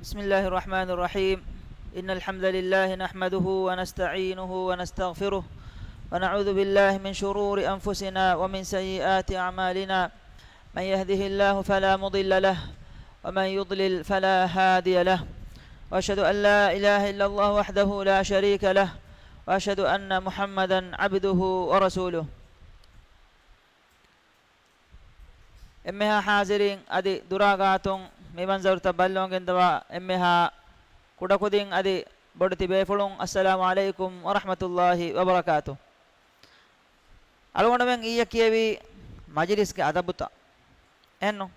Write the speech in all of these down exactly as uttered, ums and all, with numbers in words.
بسم الله الرحمن الرحيم. إن الحمد لله نحمده ونستعينه ونستغفره، ونعوذ بالله من شرور أنفسنا ومن سيئات أعمالنا. من يهده الله فلا مضل له، ومن يضلل فلا هادي له. وأشهد أن لا إله إلا الله وحده لا شريك له، وأشهد أن محمدا عبده ورسوله. އެންމެހާ ޙާޒިރީން އަދި ދުރާ ގާތުން މި މަންޒަރުތައް ބައްލަވަންގެންދަވާ އެންމެހާ ކުޑަކުދިން އަދި ބޮޑެތި ބޭފުޅުން، އައްސަލާމު ޢަލައިކުމް ވަރަޙްމަތުﷲި ވަބަރަކާތު. އަޅުގަނޑުމެން އިއްޔެ ކިޔެވީ މަޖިލިސްގެ އަދަބުތައް. އެހެންނު؟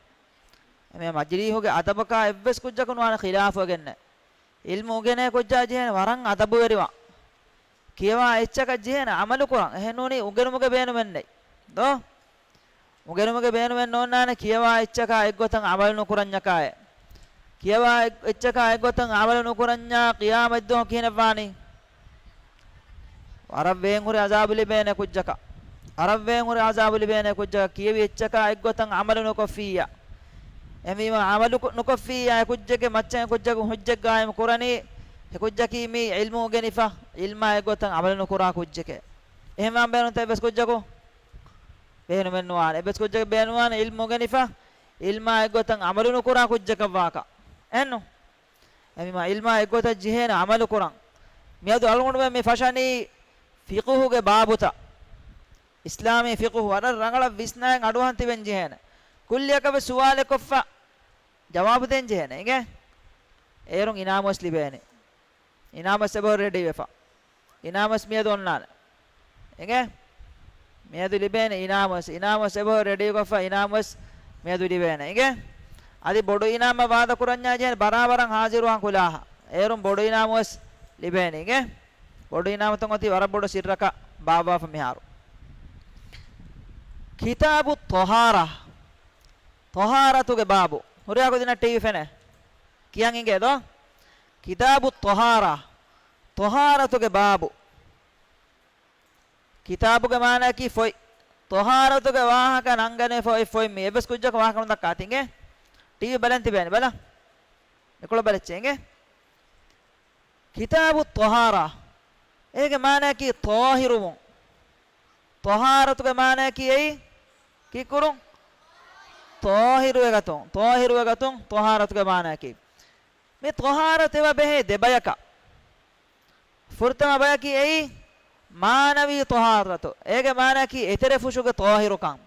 މި މަޖިލީހުގެ އަދަބަކާ އެއްވެސް ކުއްޖަކު ނުވާނެ ޚިލާފުވެގެންނެއް. ޢިލްމު އުގެނޭ ކުއްޖާ ޖެހޭނެ ވަރަށް އަދަބުވެރިވާން. ކިޔަވާ އެއްޗަކަށް ޖެހޭނެ ޢަމަލު ކުރަން. އެހެންނޫނީ އުގެނުމުގެ ބޭނުމެއް ނެތް ދޯ؟ އުގެނުމުގެ ބޭނުމެއް ނޯންނާނެ ކިޔަވާ އެއްޗަކާ އެއްގޮތަށް ޢަމަލު ނުކުރަންޏަކާއެއް. ކިޔަވާ އެއް-، އެއްޗަކާ އެއްގޮތަށް ޢަމަލު ނުކުރަންޏާ ޤިޔާމަތްދުވަހު ކިހިނެއްވާނީ؟ ވަރަށް ވޭންހުރި ޢަޒާބު ލިބޭނެ ކުއްޖަކަށް. ވަރަށް ވޭންހުރި ޢަޒާބު ލިބޭނެ ކުއްޖަކަށް. ކިޔެވި އެއްޗަކާ އެއްގޮތަށް ޢަމަލު ނުކޮށްފިއްޔާ. އެހެންވީމަ ޢަމަލު ކު-، ނުކޮށްފިއްޔާ އެ ކުއްޖެއްގެ މައްޗަށް އެ ކުއްޖަކު ޙުއްޖަތް ޤާއިމު ކުރަނީ، އެ ކުއްޖަކީ މީ ޢިލްމު އުގެނިފަ، ޢިލްމާ އެއްގޮތަށް ޢަމަލު ނުކުރާ ކުއްޖެކޭ. އެހެންވާން ބޭނުންތަ އެއްވެސް ކުއްޖަކު؟ ބޭނުމެއް ނުވާނެ. އެއްވެސް ކުއްޖަކަށް ބޭނުންވާނެ ޢިލްމު އުގެނިފަ، ޢިލްމާ އެއްގޮތަށް ޢަމަލު ނުކުރާ ކުއްޖަކަށް ވާކަށް. އެހެންނު؟ އެހެންވީމަ ޢިލްމާ އެއްގޮތަށް ޖެހޭނެ ޢަމަލު ކުރަން. މިއަދު އަޅުގަނޑުމެން މި ފަށަނީ ފިޤުހުގެ ބާބުތައް. އިސްލާމީ ފިޤުހު ވަރަށް ރަނގަޅަށް ވިސްނާއިން އަޑުއަހަން ތިބެން ޖެހޭނެ. ކުއްލިއަކަށް ވެސް ސުވާލެއް ކޮށްފަ ޖަވާބު ދޭން ޖެހޭނެ. އިނގޭ؟ އޭރުން އިނާމުވެސް ލިބޭނެ. އިނާމުވެސް އެބަހުރި ރެޑީވެފަ. އިނާމުވެސް މިއަދު އޮންނާނެ. އިނގޭ؟ މިއަދު ލިބޭނެ އިނާމުވެސް. އިނާމުވެސް އެބަހުރި ރެޑީކޮށްފަ އިނާމުވެސް މިއަދު ލިބޭނެ. އިނގޭ؟ އަދި ބޮޑު އިނާމަށް ވާދަކުރަންޏާ ޖެހޭނެ ބަރާބަރަށް ހާޒިރުވާން ކުލާހަށް. އޭރުން ބޮޑު އިނާމުވެސް ލިބޭނެ. އިނގޭ؟ ބޮޑު އިނާމުތައް އޮތީ ވަރަށް ބޮޑު ސިއްރަކަށް ބާއްވާފަ މިހާރު. ކިތާބު ޠަހާރާ. ޠަހާރަތުގެ ބާބު. ހުރިހާ ކުދިންނަށް ޓީވީ ފެނޭ. ކިޔަން އިނގޭ ދޯ؟ ކިތާބު ޠަހާރާ. ޠަހާރަތުގެ ބާބު. ކިތާބުގެ މާނައަކީ ފޮތް. ޠަހާރަތުގެ ވާހަކަ ނަންގަނެ ފޮތް، ފޮތް މީ. އެއްވެސް ކުއްޖަކު ވާހަކަ ނުދައްކާތި އިނގޭ. ޓީވީ ބަލަން ތިބޭނެ. ބަލަ. މިކޮޅަށް ބަލައްޗޭ އިނގޭ. ކިތާބު ޠަހާރާ. އޭގެ މާނައަކީ ޠާހިރުވުން. ޠަހާރަތުގެ މާނައަކީ އެއީ ކީކުރުން؟ ޠާހިރުވެގަތުން. ޠާހިރުވެގަތުން ޠަހާރަތުގެ މާނައަކީ. މި ޠަހާރަތު އެބަ ބެހޭ ދެ ބަޔަކަށް. ފުރަތަމަ ބަޔަކީ އެއީ މާނަވީ ޠަހާރަތު. އޭގެ މާނައަކީ އެތެރެފުށުގެ ޠާހިރުކަން.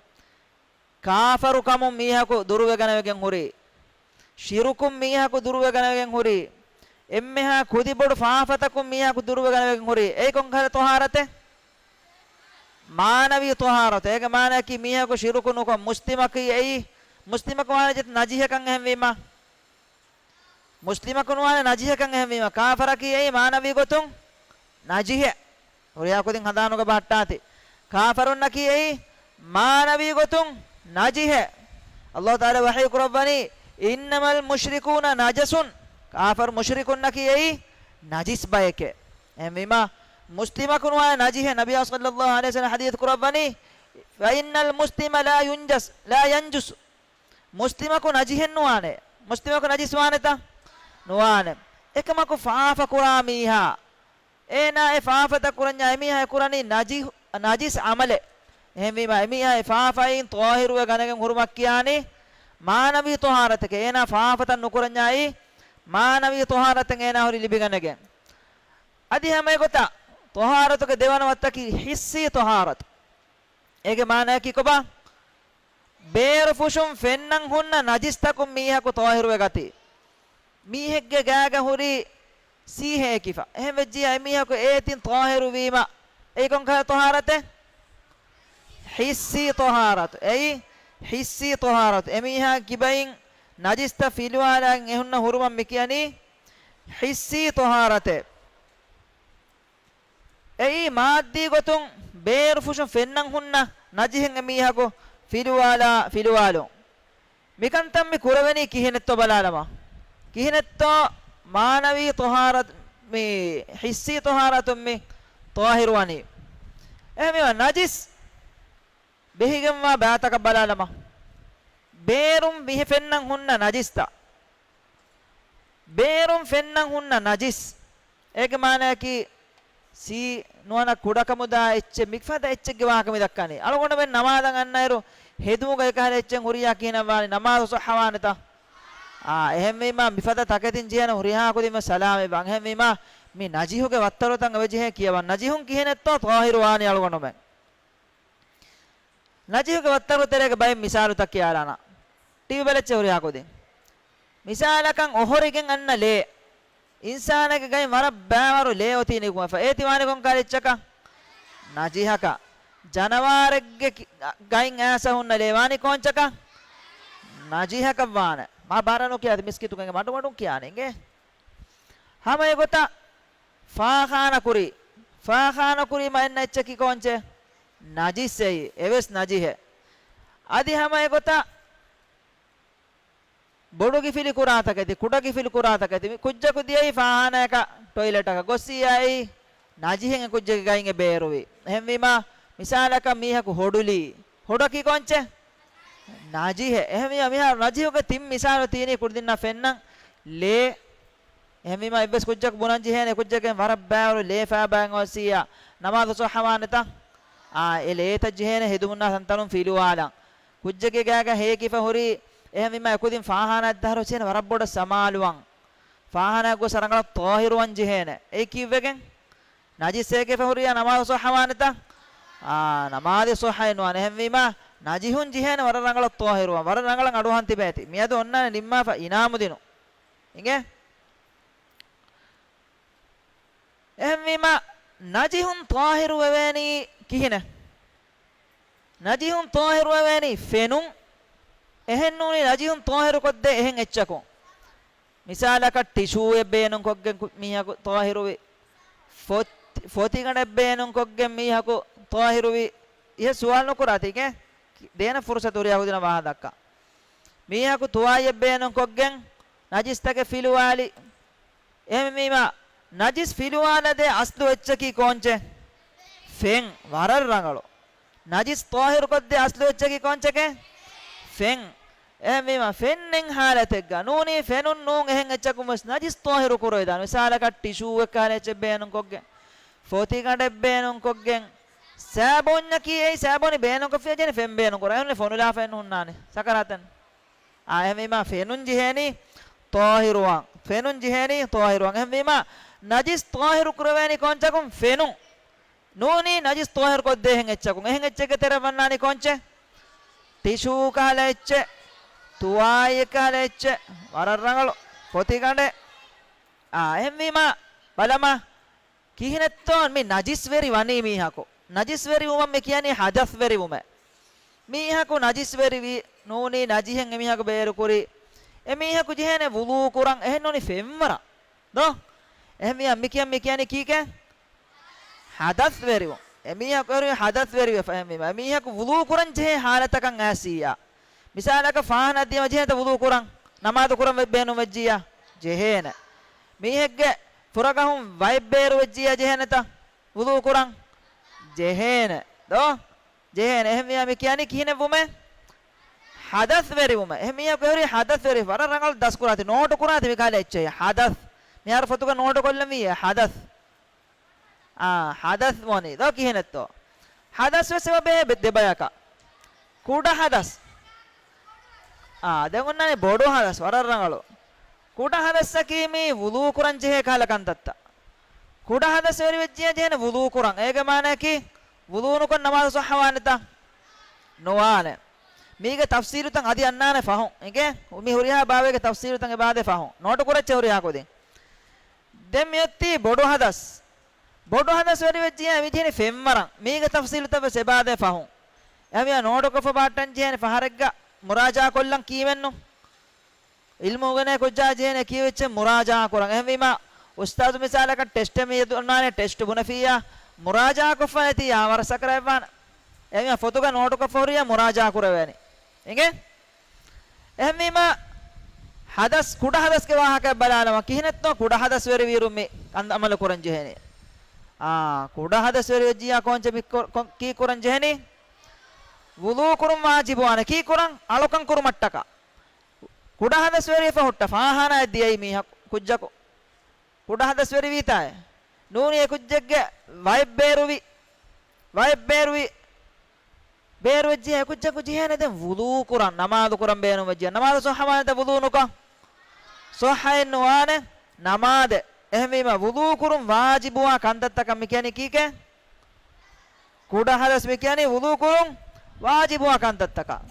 ކާފަރުކަމުން މީހަކު ދުރުވެގަނެވެގެން ހުރި، ޝިރުކުން މީހަކު ދުރުވެގަނެވެގެން ހުރި، އެންމެހާ ކުދިބޮޑު ފާފަތަކުން މީހަކު ދުރުވެގަނެވެގެން ހުރި. އެއީ ކޮންކަހަލަ ޠަހާރަތެއް؟ މާނަވީ ޠަހާރަތު. އޭގެ މާނައަކީ މީހަކު ޝިރުކު ނުކޮށް، މުސްލިމަކީ އެއީ، މުސްލިމަކު ވާނެ ޖެހޭ ނަޖިހަކަށް އެހެންވީމަ. މުސްލިމަކު ނުވާނެ ނަޖިހަކަށް އެހެންވީމަ، ކާފަރަކީ އެއީ މާނަވީ ގޮތުން ނަޖިހެއް. ހުރިހާ ކުދިން ހަނދާނުގަ ބަހައްޓާތި. ކާފަރުންނަކީ އެއީ މާނަވީ ގޮތުން ނަޖިހެއް. ﷲ ތަޢާލާ ވަޙީ ކުރައްވަނީ، "إنما المشركون نجس." ކާފަރު މުޝްރިކުންނަކީ އެއީ ނަޖިސް ބައެކޭ. އެހެންވީމަ، މުސްލިމަކު ނުވާނެ ނަޖިހެއް. ނަބިއްޔާ ޞައްލައްލާހު ޢަލައިހި ވަސައްލަމަ ޙަދީޘް ކުރައްވަނީ، "فإن المسلم لا ينجس، لا ينجس." މުސްލިމަކު ނަޖިހެއް ނުވާނެ. މުސްލިމަކު ނަޖިސް ވާނެތަ؟ ނުވާނެ. އެކަމަކު ފާފަ ކުރާ މީހާ، އޭނާ އެ ފާފަތައް ކުރަންޏާ އެމީހާ ކުރަނީ ނަޖި-، ނަޖިސް ޢަމަލެއް. އެހެންވީމާ އެމީހާ އެ ފާފައިން ޠާހިރުވެ ގަނެގެން ހުރުމަށް ކިޔާނީ މާނަވީ ޠަހާރަތެކޭ. އޭނާ ފާފަތައް ނުކުރަންޏާއި މާނަވީ ޠަހާރަތެއް އޭނާ ހުރި ލިބިގަނެގެން. އަދި ހަމަ އެގޮތަށް ޠަހާރަތުގެ ދެވަނަ ވައްތަކީ ޙިއްސީ ޠަހާރަތު. އޭގެ މާނައަކީ ކޮބާ؟ ބޭރު ފުށުން ފެންނަން ހުންނަ ނަޖިސްތަކުން މީހަކު ޠާހިރުވެ ގަތީ. މީހެއްގެ ގާގަ ހުރި ސީހައެއް ކިފަ. އެހެން ވެއްޖިއްޔާ އެމީހަކު އޭތިން ޠާހިރު ވީމަ، އެއީ ކޮންކަހަލަ ޠަހާރަތެއް؟ ޙިއްސީ ޠަހާރަތު. އެއީ ޙިއްސީ ޠަހާރަތު. އެމީހާ ކިބައިން ނަޖިސްތައް ފިލުވާލާ އެހުންނަ ހުރުމަށް މިކިޔަނީ ޙިއްސީ ޠަހާރަތޭ. އެއީ މާއްދީ ގޮތުން ބޭރު ފުށުން ފެންނަން ހުންނަ ނަޖިހެއް އެމީހަކު ފިލުވާލާ ފިލުވާލުން. މިކަންތައް މި ކުރެވެނީ ކިހިނެއްތޯ ބަލާލަމާ. ކިހިނެއްތޯ މާނަވީ ޠަހާރަތު، މި ޙިއްސީ ޠަހާރަތުން މި ޠާހިރުވަނީ. އެހެންވީމަ ނަޖިސް ބެހިގެންވާ ބައިތަކަށް ބަލާލަމާ. ބޭރުން މިހެ ފެންނަން ހުންނަ ނަޖިސްތައް. ބޭރުން ފެންނަން ހުންނަ ނަޖިސް. އޭގެ މާނައަކީ ސީ ނުވަނަ ކުޑަކަމުދާ އެއްޗެއް މިފަދަ އެއްޗެއްގެ ވާހަކަ މި ދައްކަނީ. އަޅުގަނޑުމެން ނަމާދަށް އަންނައިރު ހެދުމުގަ އެކަހަލަ އެއްޗެއް ހުރިޔާ ކިހިނެއް ވާނީ؟ ނަމާދު ޞައްޙަވާނެތަ؟ އާ، އެހެންވީމާ މިފަދަ ތަކެތިން ޖެހޭނެ ހުރިހާ ކުދިން ސަލާމަތްވާން. އެހެންވީމާ މި ނަޖިހުގެ ވައްތަރުތައް އެބަޖެހޭ ކިޔަވަން. ނަޖިހުން ކިހިނެއްތޯ ޠާހިރު ވާނީ އަޅުގަނޑުމެން؟ ނަޖިހުގެ ވައްތަރު ތެރޭގަ ބައެއް މިސާލުތައް ކިޔާލާނަ. ޓީވީ ބަލައްޗޭ ހުރިހާ ކުދިން. މިސާލަކަށް އޮހޮރިގެން އަންނަ ލޭ. އިންސާނެއްގެ ގައިން ވަރަށް ބައިވަރު ލޭ އޮތީ ނިކުމެފަ. އޭތި ވާނީ ކޮން ކަހަލަ އެއްޗަކަށް؟ ނަޖިހަކަށް. ޖަނަވާރެއްގެ ކި-، ގައިން އައިސް ހުންނަ ލޭ ވާނީ ކޯންޗަކަށް؟ ނަޖިހަކަށް ވާނެ. މާ ބާރަ ނުކިޔާތި މިސްކިތުގެ މަޑުމަޑުން ކިޔާނެ އިނގޭ. ހަމަ އެގޮތަށް ފާޚާނަ ކުރީ. ފާޚާނަ ކުރީ މައެއްނަ އެއްޗަކީ ކޯންޗެއް؟ ނަޖިސް އެއީ. އެވެސް ނަޖިހެއް. އަދި ހަމަ އެގޮތަށް ބޮޑު ގިފިލި ކުރާތަކެތި، ކުޑަ ގިފިލި ކުރާތަކެތި، މި ކުއްޖަކު ދިޔައީ ފާޚާނާއަކަށް ޓޮއިލެޓަކަށް ގޮއްސިއްޔާ އެއީ ނަޖިހެއް އެ ކުއްޖެއްގެ ގައިން އެ ބޭރުވީ. އެހެންވީމާ، މިސާލަކަށް މީހަކު ހޮޑުލީ، ހޮޑަކީ ކޯންޗެއް؟ ނަޖިހެއް. އެހެންވީމާ، މިހާރު ނަޖިހުގެ ތިން މިސާލު ތީނީ ކުޑިދިންނަށް ފެންނަން ލޭ. އެހެންވީމާ، އެއްވެސް ކުއްޖަކު ބުނަން ޖެހޭނެ އެ ކުއްޖެއްގެ ވަރަށް ބައިވަރު ލޭ ފައިބައިން އޮއްސިއްޔާ ނަމާދު ޞައްޙަވާނެތަ؟ އާ، އެ ލޭތައް ޖެހޭނެ ހެދުމުންނާ ތަންތަނުން ފިލުވާލަން. ކުއްޖެއްގެ ގާގަ ހޭކިފަ ހުރީ. އެހެންވީމާ، އެކުދިން ފާޚާނާ އައްދާހަރު ޖެހޭނެ ވަރަށް ބޮޑަށް ސަމާލުވަން. ފާޚާނާ ގޮސް ރަނގަޅަށް ޠާހިރުވަން ޖެހޭނެ. އެއީ ކީއްވެގެން؟ ނަޖިސް ހޭކިފަ ހުރިއްޔާ ނަމާދު ޞައްޙަވާނެތަ؟ އާ، ނަމާދު ޞައްޙައެއް ނުވާނެ. އެހެންވީމާ، ނަޖިހުން ޖެހޭނެ ވަރަށް ރަނގަޅަށް ޠާހިރުވަން. ވަރަށް ރަނގަޅަށް އަޑުއަހަން ތިބޭތި. މިއަދު އޮންނާނެ ނިންމާފަ އިނާމު ދިނުން. އިނގޭ؟ އެހެންވީމާ، ނަޖިހުން ޠާހިރު ވެވޭނީ ކިހިނެއް؟ ނަޖިހުން ޠާހިރު ވެވޭނީ ފެނުން. އެހެންނޫނީ ނަޖިހުން ޠާހިރު ކޮށްދޭ އެހެން އެއްޗަކުން. މިސާލަކަށް ޓިޝޫއެއް ބޭނުންކޮށްގެން ކު-، މީހަކު ޠާހިރުވި. ފޮތް-، ފޮތިގަނޑެއް ބޭނުންކޮށްގެން މީހަކު ޠާހިރުވި. އިހެން ސުވާލު ނުކުރާތި އިނގޭ. ދޭނެ ފުރުސަތު ހުރިހާ ކުދިންނަށް ވާހަކަ ދައްކާ. މީހަކު ތުވާލިއެއް ބޭނުންކޮށްގެން ނަޖިސްތަކެއް ފިލުވާލި. އެހެންވީމާ، ނަޖިސް ފިލުވާލަދޭ އަސްލު އެއްޗަކީ ކޯންޗެއް؟ ފެން. ވަރަށް ރަނގަޅު. ނަޖިސް ޠާހިރުކޮށްދޭ އަސްލު އެއްޗަކީ ކޯންޗެކޭ؟ ފެން. އެހެންވީމާ، ފެންނެއް ހާލަތެއްގަ ނޫނީ ފެނުން ނޫން އެހެން އެއްޗަކުން ވެސް ނަޖިސް ޠާހިރު ކުރެވިދާނެ. މިސާލަކަށް ޓިޝޫއެއް ކަހަލަ އެއްޗެއް ބޭނުންކޮށްގެން، ފޮތިގަނޑެއް ބޭނުންކޮށްގެން، ސާބޫންޏަކީ އެއީ ސާބޫނި ބޭނުންކޮށްފިޔާ ޖެހެނީ ފެން ބޭނުންކުރާ. އެހެން ފޮނުލާ ފެން ހުންނާނެ. ސަކަރާތެއް. އާ، އެހެންވީމާ ފެނުން ޖެހޭނީ ޠާހިރުވާން. ފެނުން ޖެހޭނީ ޠާހިރުވާން. އެހެންވީމާ ނަޖިސް ޠާހިރު ކުރެވޭނީ ކޯންޗަކުން؟ ފެނުން. ނޫނީ ނަޖިސް ޠާހިރު ކޮށްދޭ އެހެން އެއްޗަކުން. އެހެން އެއްޗެއްގެ ތެރެއަށް ވަންނާނީ ކޯންޗެއް؟ ޓިޝޫ ކަހަލަ އެއްޗެއް، ތުވާލި ކަހަލަ އެއްޗެއް، ވަރަށް ރަނގަޅު ފޮތިގަނޑެއް. އާ، އެހެންވީމާ ބަލަމާ. ކިހިނެއްތޯ މި ނަޖިސްވެރި ވަނީ މީހަކު؟ ނަޖިސްވެރި ވުމަށް މި ކިޔަނީ ހަދަސްވެރި ވުމޭ. މީހަކު ނަޖިސްވެރިވީ ނޫނީ ނަޖިހެއް އެމީހަކު ބޭރުކުރީ. އެމީހަކު ޖެހޭނެ ވުޟޫ ކުރަން އެހެން ނޫނީ ފެންވަރަށް. ދޯ؟ އެހެންވިޔާ މި ކިޔަން މި ކިޔަނީ ކީކޭ؟ ހަދަސްވެރިވުން. އެމީހަކު އެހެންވީ ހަދަސްވެރިވެފަ އެހެންވީމަ. އެމީހަކު ވުޟޫ ކުރަން ޖެހޭ ހާލަތަކަށް އައިސިއްޔާ. މިސާލަކަށް ފާހާނާ ދިޔަމަ ޖެހޭތަ ވުޟޫ ކުރަން؟ ނަމާދު ކުރަން ވެ-، ބޭނުން ވެއްޖިއްޔާ؟ ޖެހޭނެ. މީހެއްގެ ފުރަގަހުން ވައެއް ބޭރު ވެއްޖިއްޔާ ޖެހޭނެތަ ވުޟޫ ކުރަން؟ ޖެހޭނެ. ދޯ؟ ޖެހޭނެ. އެހެންވިޔާ މި ކިޔަނީ ކިހިނެއް ވުމޭ؟ ހަދަސްވެރި ވުމޭ. އެހެން މީހަކު އެހުރީ ހަދަސްވެރި. ވަރަށް ރަނގަޅު ދަސްކުރާތި. ނޯޓު ކުރާތި މި ކަހަލަ އެއްޗެއް. ހަދަސް. މިހާރު ފޮތުގަ ނޯޓު ކޮށްލަންވީ އެ ހަދަސް. އާ، ހަދަސް ވަނީ. ދޯ ކިހިނެއްތޯ؟ ހަދަސް ވެސް އެބަ ބޭ ދެ-، ދެބަޔަކަށް. ކުޑަ ހަދަސް. އާ، ދެން އޮންނާނީ ބޮޑު ހަދަސް. ވަރަށް ރަނގަޅު. ކުޑަ ހަދަސްއަކީ މީ ވުޟޫ ކުރަން ޖެހޭ ކަހަލަ ކަންތައްތައް. ކުޑަ ހަދަސް ވެރިވެއްޖިޔާ ޖެހޭނެ ވުޟޫ ކުރަން. އޭގެ މާނައަކީ ވުޟޫ ނުކޮށް ނަމާދު ޞައްޙަވާނެތަ؟ ނުވާނެ. މީގެ ތަފްސީލުތައް އަދި އަންނާނެ ފަހުން. އިނގޭ؟ މި ހުރިހާ ބާވޭގެ ތަފްސީލުތައް އެބާދޭ ފަހުން. ނޯޓު ކުރައްޗޭ ހުރިހާ ކުދިން. ދެން މިއޮތީ ބޮޑު ހަދަސް. ބޮޑު ހަދަސް ވެރިވެއްޖިޔާ މި ޖެހެނީ ފެންވަރަށް. މީގެ ތަފްސީލުތައް ވެސް އެބާދޭ ފަހުން. އެހެންވިޔާ ނޯޓުކޮށްފަ ބާއްޓަން ޖެހޭނެ ފަހަރެއްގަ މުރާޖާ ކޮށްލަން ކީވެންނު. އިލްމު އުނގެނޭ ކުއްޖާ ޖެހޭނެ ކީވެއްޗެއް މުރާޖާ ކުރަން. އެހެންވީމާ، އުސްތާޒު މިސާލަކަށް ޓެސްޓެއް މިއަދު އޮންނާނެ ޓެސްޓް ބުނެފިއްޔާ، މުރާޖާ ކޮށްފަ އެތިއްޔާ ވަރަށް ސަކަރާތްވާނެ. އެހެންވީމާ، ފޮތުގަ ނޯޓުކޮށްފަ ހުރިއްޔާ މުރާޖާ ކުރެވޭނެ. އިނގޭ؟ އެހެންވީމާ، ހަދަސް، ކުޑަ ހަދަސްގެ ވާހަކައެއް ބަލާލަމާ، ކިހިނެއްތޯ ކުޑަ ހަދަސް ވެރިވީރު މި ކަން އަމަލު ކުރަން ޖެހޭނީ. އާ، ކުޑަ ހަދަސް ވެރިވެއްޖިޔާ ކޯންޗެއް މި ކޮ-، ކޮ-، ކީ ކުރަން ޖެހެނީ؟ ވުޟޫ ކުރުން ވާޖިބުވާނެ. ކީ ކުރަން؟ އަޅުކަން ކުރުމަށްޓަކާ. ކުޑަ ހަދަސް ވެރިވެފަ ހުއްޓަ ފާހާނާއެއް ދިޔައީ މީހަކު. ކުއްޖަކު ކުޑަ ހަދަސްވެރިވީތާއޭ. ނޫނީ އެ ކުއްޖެއްގެ ވައެއް ބޭރުވި، ވައެއް ބޭރުވި، ބޭރުވެއްޖެ އެ ކުއްޖަކު ޖެހޭނެ ދެން ވުޟޫ ކުރަން، ނަމާދު ކުރަން ބޭނުންވެއްޖެ. ނަމާދު ޞައްޙަވާނެތަ ވުޟޫ ނުކޮށް؟ ޞައްޙައެއް ނުވާނެ ނަމާދެއް. އެހެންވީމަ ވުޟޫ ކުރުން ވާޖިބުވާ ކަންތައްތަކަށް މި ކިޔަނީ ކީކޭ؟ ކުޑަ ހަދަސް މި ކިޔަނީ ވުޟޫ ކުރުން ވާޖިބުވާ ކަންތައްތަކަށް.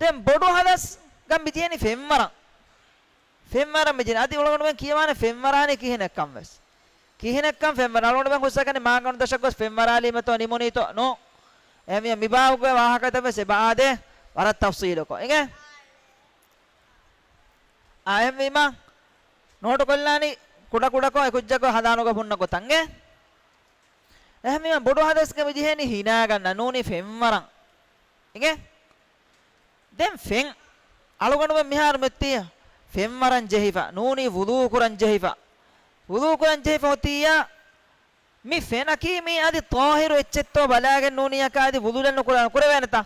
ދެން ބޮޑު ހަދަސް ގަން މި ޖެހެނީ ފެންވަރަން. ފެންވަރަން މި ޖެހެނީ. އަދި އަޅުގަނޑުމެން ކިޔަވާނެ ފެންވަރާނީ ކިހިނެއްކަން ވެސް. ކިހިނެއްކަން ފެންވަރަން. އަޅުގަނޑުމެން ހުސްއަކަނި މާގަނޑު ދަށަށް ގޮސް ފެންވަރާލީމަތޯ ނިމުނީތޯ ނޫން. އެހެންވީމަ މި ބާވަގުގެ ވާހަކަތައް ވެސް އެބަ އާދޭ ވަރަށް ތަފްޞީލުކޮށް. އިނގޭ؟ އާ، އެހެންވީމަ ނޯޓު ކޮށްލާނީ ކުޑަކުޑަކޮށް އެ ކުއްޖަކު ހަނދާނުގަ ހުންނަ ގޮތަށް. އިނގޭ؟ އެހެންވީމަ ބޮޑު ހަދަސްގަ މި ޖެހެނީ ހިނާގަންނަ ނޫނީ ފެންވަރަން. އިނގޭ؟ ދެން ފެން. އަޅުގަނޑުމެން މިހާރު މިއޮތީ ފެންވަރަން ޖެހިފަ، ނޫނީ ވުޟޫ ކުރަން ޖެހިފަ. ވުޟޫ ކުރަން ޖެހިފަ އޮތިއްޔާ، މި ފެނަކީ މީ އަދި ޠާހިރު އެއްޗެއްތޯ ބަލާގެން ނޫނީ އަކާ އަދި ވުޟޫލެއް ނުކުރެ، ނުކުރެވޭނެތަ؟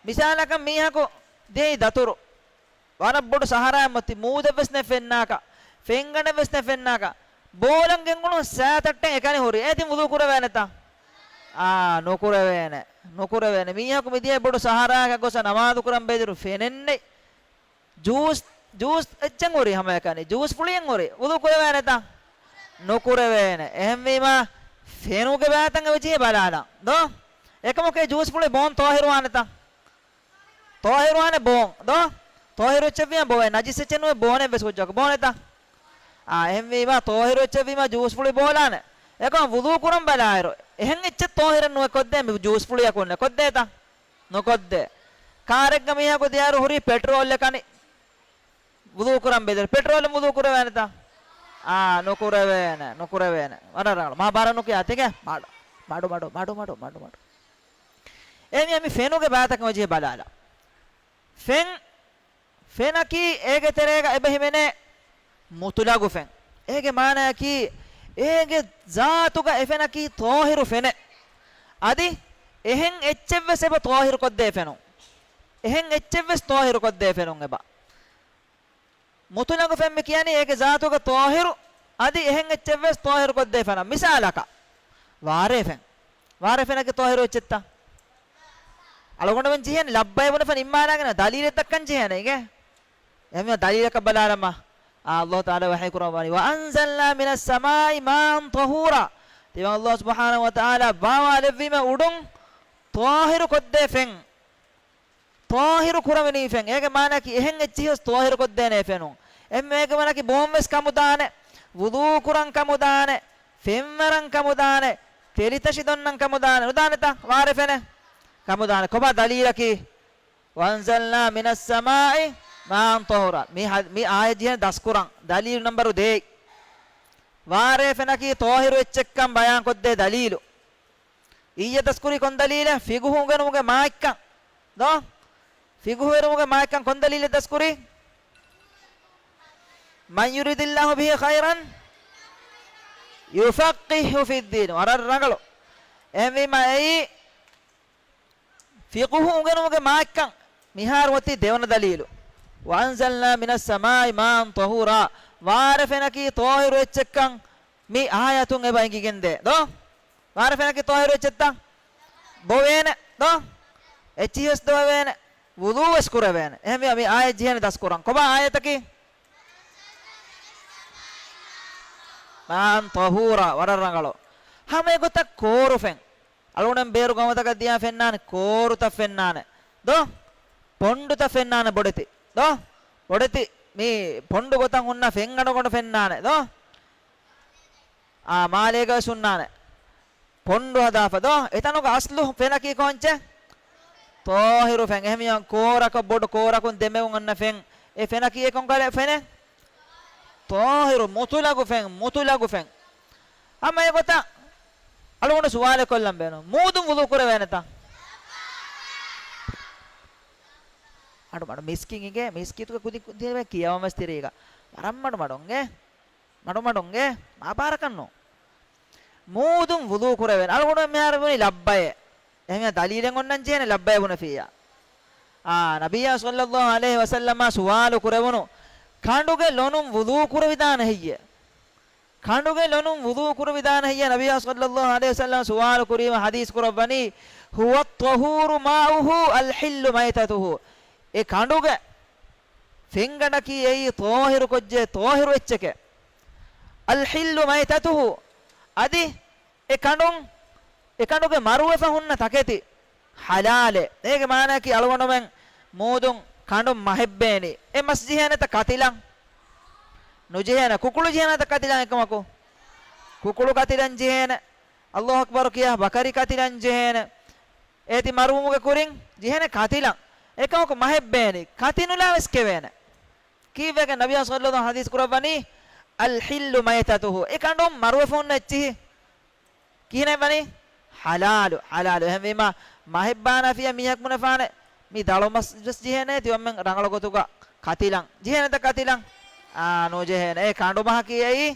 މިސާލަކަށް މީހަކު ދިޔައީ ދަތުރު. ވަރަށް ބޮޑު ސަހަރާއެއް މަތި، މޫދެއް ވެސް ނެތް ފެންނާކަށް، ފެންގަނޑެއް ވެސް ނެތް ފެންނާކަށް، ބޯލަން ގެންގުޅުނު ސައިތައްޓެއް އެކަނި ހުރި. އޭތި ވުޟޫ ކުރެވޭނެތަ؟ އާ، ނުކުރެވޭނެ. ނުކުރެވޭނެ. މީހަކު މިދިޔަ ބޮޑު ސަހަރާއަކަށް ގޮސް ނަމާދު ކުރަން ބޭދިރު ފެނެއްނެތް. ޖޫސް، ޖޫސް އެއްޗެއް ހުރި ހަމައެކަނި. ޖޫސް ފުޅިއެއް ހުރި. ވުޟޫ ކުރެވޭނެތަ؟ ނުކުރެވޭނެ. އެހެންވީމަ ފެނުގެ ބައިތައް އެބަޖެހޭ ބަލާލަން. ދޯ؟ އެކަމަކު އެ ޖޫސް ފުޅި ބޯން ޠާހިރުވާނެތަ؟ ޠާހިރުވާނެ ބޯން. ދޯ؟ ޠާހިރު އެއްޗެއްވީމަ ބޯވޭ. ނަޖިސް އެއްޗެއް ނުވޭ ބޯނެއް ވެސް ކުއްޖަކު. ބޯނެތަ؟ އާ، އެހެންވީމަ ޠާހިރު އެއްޗެއްވީމަ ޖޫސް ފުޅި ބޯލާނެ. އެކަމަ ވުޟޫ ކުރަން ބަލާއިރު، އެހެން އެއްޗެއް ޠާހިރެއް ނުވެ ކޮށްދޭ މި ޖޫސް ފުޅިއަކުންނެ. ކޮށްދޭތަ؟ ނުކޮށްދޭ. ކާރެއްގަ މީހަކު ދިޔައިރު ހުރީ ޕެޓްރޯލް އެކަނި ވުޟޫ ކުރަން ބޭދިރު. ޕެޓްރޯލް ވުޟޫ ކުރެވޭނެތަ؟ އާ، ނުކުރެވޭނެ، ނުކުރެވޭނެ. ވަރަށް ރަނގަޅު. މާ ބާރަށް ނުކިޔާ ތިގެ. މަޑު، މަޑު، މަޑު. އެ މި، މި ފެނުގެ ބައިތަކަށް އެބަޖެހޭ ބަލާލަން. ފެން، ފެނަކީ އޭގެ ތެރޭގަ އެބަ ހިމެނޭ މުތުލަގު ފެން. އޭގެ މާނައަކީ، އޭގެ ޒާތުގަ އެ ފެނަކީ ޠާހިރު ފެނެއް. އަދި އެހެން އެއްޗެއްވެސް އެބަ ޠާހިރު ކޮށްދޭ ފެނުން. އެހެން އެއްޗެއްވެސް ޠާހިރު ކޮށްދޭ ފެނުން އެބަ. މުތުލަގު ފެން މި ކިޔަނީ އޭގެ ޒާތުގަ ޠާހިރު، އަދި އެހެން އެއްޗެއްވެސް ޠާހިރު ކޮށްދޭ ފެނަށް. މިސާލަކަށް، ވާރޭ ފެން. ވާރޭ ފެނަކީ ޠާހިރު އެއްޗެއްތަ؟ އަޅުގަނޑުމެން ޖެހޭނެ ލައްބައޭ ބުނެފަ ނިންމާލާގެން ދަލީލެއް ދައްކަން ޖެހޭނެ އިނގޭ. އެހެންވީމަ ދަލީލަކަށް ބަލާލަމާ. އާ، ﷲ ތަޢާލާ ވަޙީ ކުރައްވަނީ، "وَأَنزَلْنَا مِنَ السَّمَاءِ مَاءً طَهُورًا." ތިމަން ﷲ ސުބްޙާނަހޫ ވަތަޢާލާ ބާވާލެއްވީމަ އުޑުން ޠާހިރު ކޮށްދޭ ފެން. ޠާހިރު ކުރެވެނީ ފެން. އޭގެ މާނައަކީ އެހެން އެއްޗިހި ވެސް ޠާހިރު ކޮށްދޭނެ ފެނުން. އެހެންވެ އޭގެ މާނައަކީ ބޯން ވެސް ކަމުދާނެ، ވުޟޫ ކުރަން ކަމުދާނެ، ފެންވަރަން ކަމުދާނެ، ތެލިތަށި ދޮންނަން ކަމުދާނެ. ނުދާނެތަ ވާރޭ ފެނެއް؟ ކަމުދާނެ. ކޮބާ ދަލީލަކީ؟ "وَأَنزَلْنَا مِنَ السَّمَاءِ مَاءً طَهُورًا." މި ހަ-، މި އާޔަތް ޖެހޭނެ ދަސްކުރަން. ދަލީލު ނަމްބަރު ދޭއް. ވާރޭ ފެނަކީ ޠާހިރު އެއްޗެއްކަން ބަޔާންކޮށްދޭ ދަލީލު. އިއްޔެ ދަސްކުރީ ކޮން ދަލީލެއް؟ ފިޤުހު އުނގެނުމުގެ މާތްކަން. ދޯ؟ ފިޤުހު އެރުމުގެ މާތްކަން ކޮން ދަލީލެއް ދަސްކުރީ؟ "مَنْ يُرِدِ اللَّهُ بِهِ خَيْرًا يُفَقِّهْهُ فِي الدِّينِ." ވަރަށް ރަނގަޅު. އެހެންވީމަ އެއީ ފިޤުހު އުނގެނުމުގެ މާތްކަން. މިހާރު އޮތީ ދެވަނަ ދަލީލު. "وَأَنزَلْنَا مِنَ السَّمَاءِ مَاءً طَهُورًا." ވާރޭ ފެނަކީ ޠާހިރު އެއްޗެއްކަން މި އާޔަތުން އެބަ އެނގިގެންދޭ. ދޯ؟ ވާރޭ ފެނަކީ ޠާހިރު އެއްޗެއްތަ؟ ބޮވޭނެ. ދޯ؟ އެއްޗިހި ވެސް ދޮވެވޭނެ. ވުޟޫ ވެސް ކުރެވޭނެ. އެހެންވީމަ މި އާޔަތް ޖެހޭނެ ދަސްކުރަން. ކޮބާ އާޔަތަކީ؟ مَاءً طَهُورًا. ވަރަށް ރަނގަޅު. ހަމަ އެގޮތަށް ކޯރު ފެން. އަޅުގަނޑުމެން ބޭރު ގައުމުތަކަށް ދިޔާ ފެންނާނެ، ކޯރުތައް ފެންނާނެ. ދޯ؟ ޕޮންޑުތައް ފެންނާނެ ބޮޑެތި. ދޯ؟ ބޮޑެތި މި ޕޮންޑު ގޮތަށް ހުންނަ ފެންގަނޑު ގޮނޑު ފެންނާނެ. ދޯ؟ އާ، މާލޭގަ ވެސް ހުންނާނެ. ޕޮންޑު ހަދާފަ. ދޯ؟ އެތަނުގަ އަސްލު ފެނަކީ ކޯންޗެއް؟ ޠާހިރު ފެން. އެހެންވީމަ ކޯރަކަށް ބޮޑު ކޯރަކުން ދެމެވުން އަންނަ ފެން. އެ ފެނަކީ އެ ކޮންކަލަ ފެނެއް؟ ޠާހިރު، މުތުލަގު ފެން، މުތުލަގު ފެން. ހަމަ އެގޮތަށް އަޅުގަނޑު ސުވާލެއް ކޮށްލަން ބޭނުން. މޫދުން ވުޟޫ ކުރެވޭނެތަ؟ މަޑު މަޑު މިސްކިތް އިނގޭ، މިސްކިތުގެ ކުދިން ކުދިން ކިޔަވަން ވެސް ތިރީގަ. ވަރަށް މަޑު މަޑު އިނގޭ. މަޑު މަޑު އިނގޭ. މާ ބާރަކަށް ނޫން. މޫދުން ވުޟޫ ކުރެވޭނެ. އަޅުގަނޑު މިހާރު ބުނި ލައްބައޭ. އެހެންވެ ދަލީލެއް އޮންނަން ޖެހޭނެ ލައްބައޭ ބުނެފިއްޔާ. އާ، ނަބިއްޔާ ޞައްލައްލާހު ޢަލައިހި ވަސައްލަމާ ސުވާލު ކުރެވުނު، ކަނޑުގެ ލޮނުން ވުޟޫ ކުރެވިދާނެ ހެއްޔޭ؟ ކަނޑުގެ ލޮނުން ވުޟޫ ކުރެވިދާނެ ހެއްޔޭ؟ ނަބިއްޔާ ޞައްލައްލާހު ޢަލައިހި ވަސައްލަމަ ސުވާލު ކުރީމަ ޙަދީޘް ކުރައްވަނީ، هو الطهور ماؤه الحل ميتته. އެ ކަނޑުގެ ފެންގަނޑަކީ އެއީ ޠާހިރު ކޮށްޖެ ޠާހިރު އެއްޗެކޭ. الحل ميتته، އަދި އެ ކަނޑުން، އެ ކަނޑުގެ މަރުވެފަ ހުންނަ ތަކެތި ޙަލާލޭ. އޭގެ މާނައަކީ އަޅުގަނޑުމެން މޫދުން ކަނޑުން މަހެއް ބޭނީ. އެ މަސް ޖެހޭނެތަ ކަތިލަން؟ ނުޖެހޭނެ. ކުކުޅު ޖެހޭނެތަ ކަތިލަން އެކަމަކު؟ ކުކުޅު ކަތިލަން ޖެހޭނެ. އައްލާހު އަކްބަރު ކިޔާ ބަކަރި ކަތިލަން ޖެހޭނެ. އޭތި މަރުވުމުގެ ކުރިން ޖެހޭނެ ކަތިލަން. އެކަމަކު މަހެއް ބޭނީ. ކަތި ނުލާ ވެސް ކެވޭނެ. ކީއްވެގެން ނަބިއްޔާ ޞައްލައްލާހު ޙަދީޘް ކުރައްވަނީ، الحل ميتته. އެ ކަނޑުން މަރުވެފަ ހުންނަ އެއްޗިހި. ކިހިނެއް ވަނީ؟ ޙަލާލު، ޙަލާލު. އެހެންވީމަ، މަހެއް ބާނާފިޔަ މީހަކު ބުނެފާނެ، މި ދަޅު މަސް ވެސް ޖެހޭނެ، ތިމަންމެން ރަނގަޅު ގޮތުގަ ކަތިލަން. ޖެހޭނެތަ ކަތިލަން؟ އާ، ނުޖެހޭނެ. އެ ކަނޑު މަހަކީ އެއީ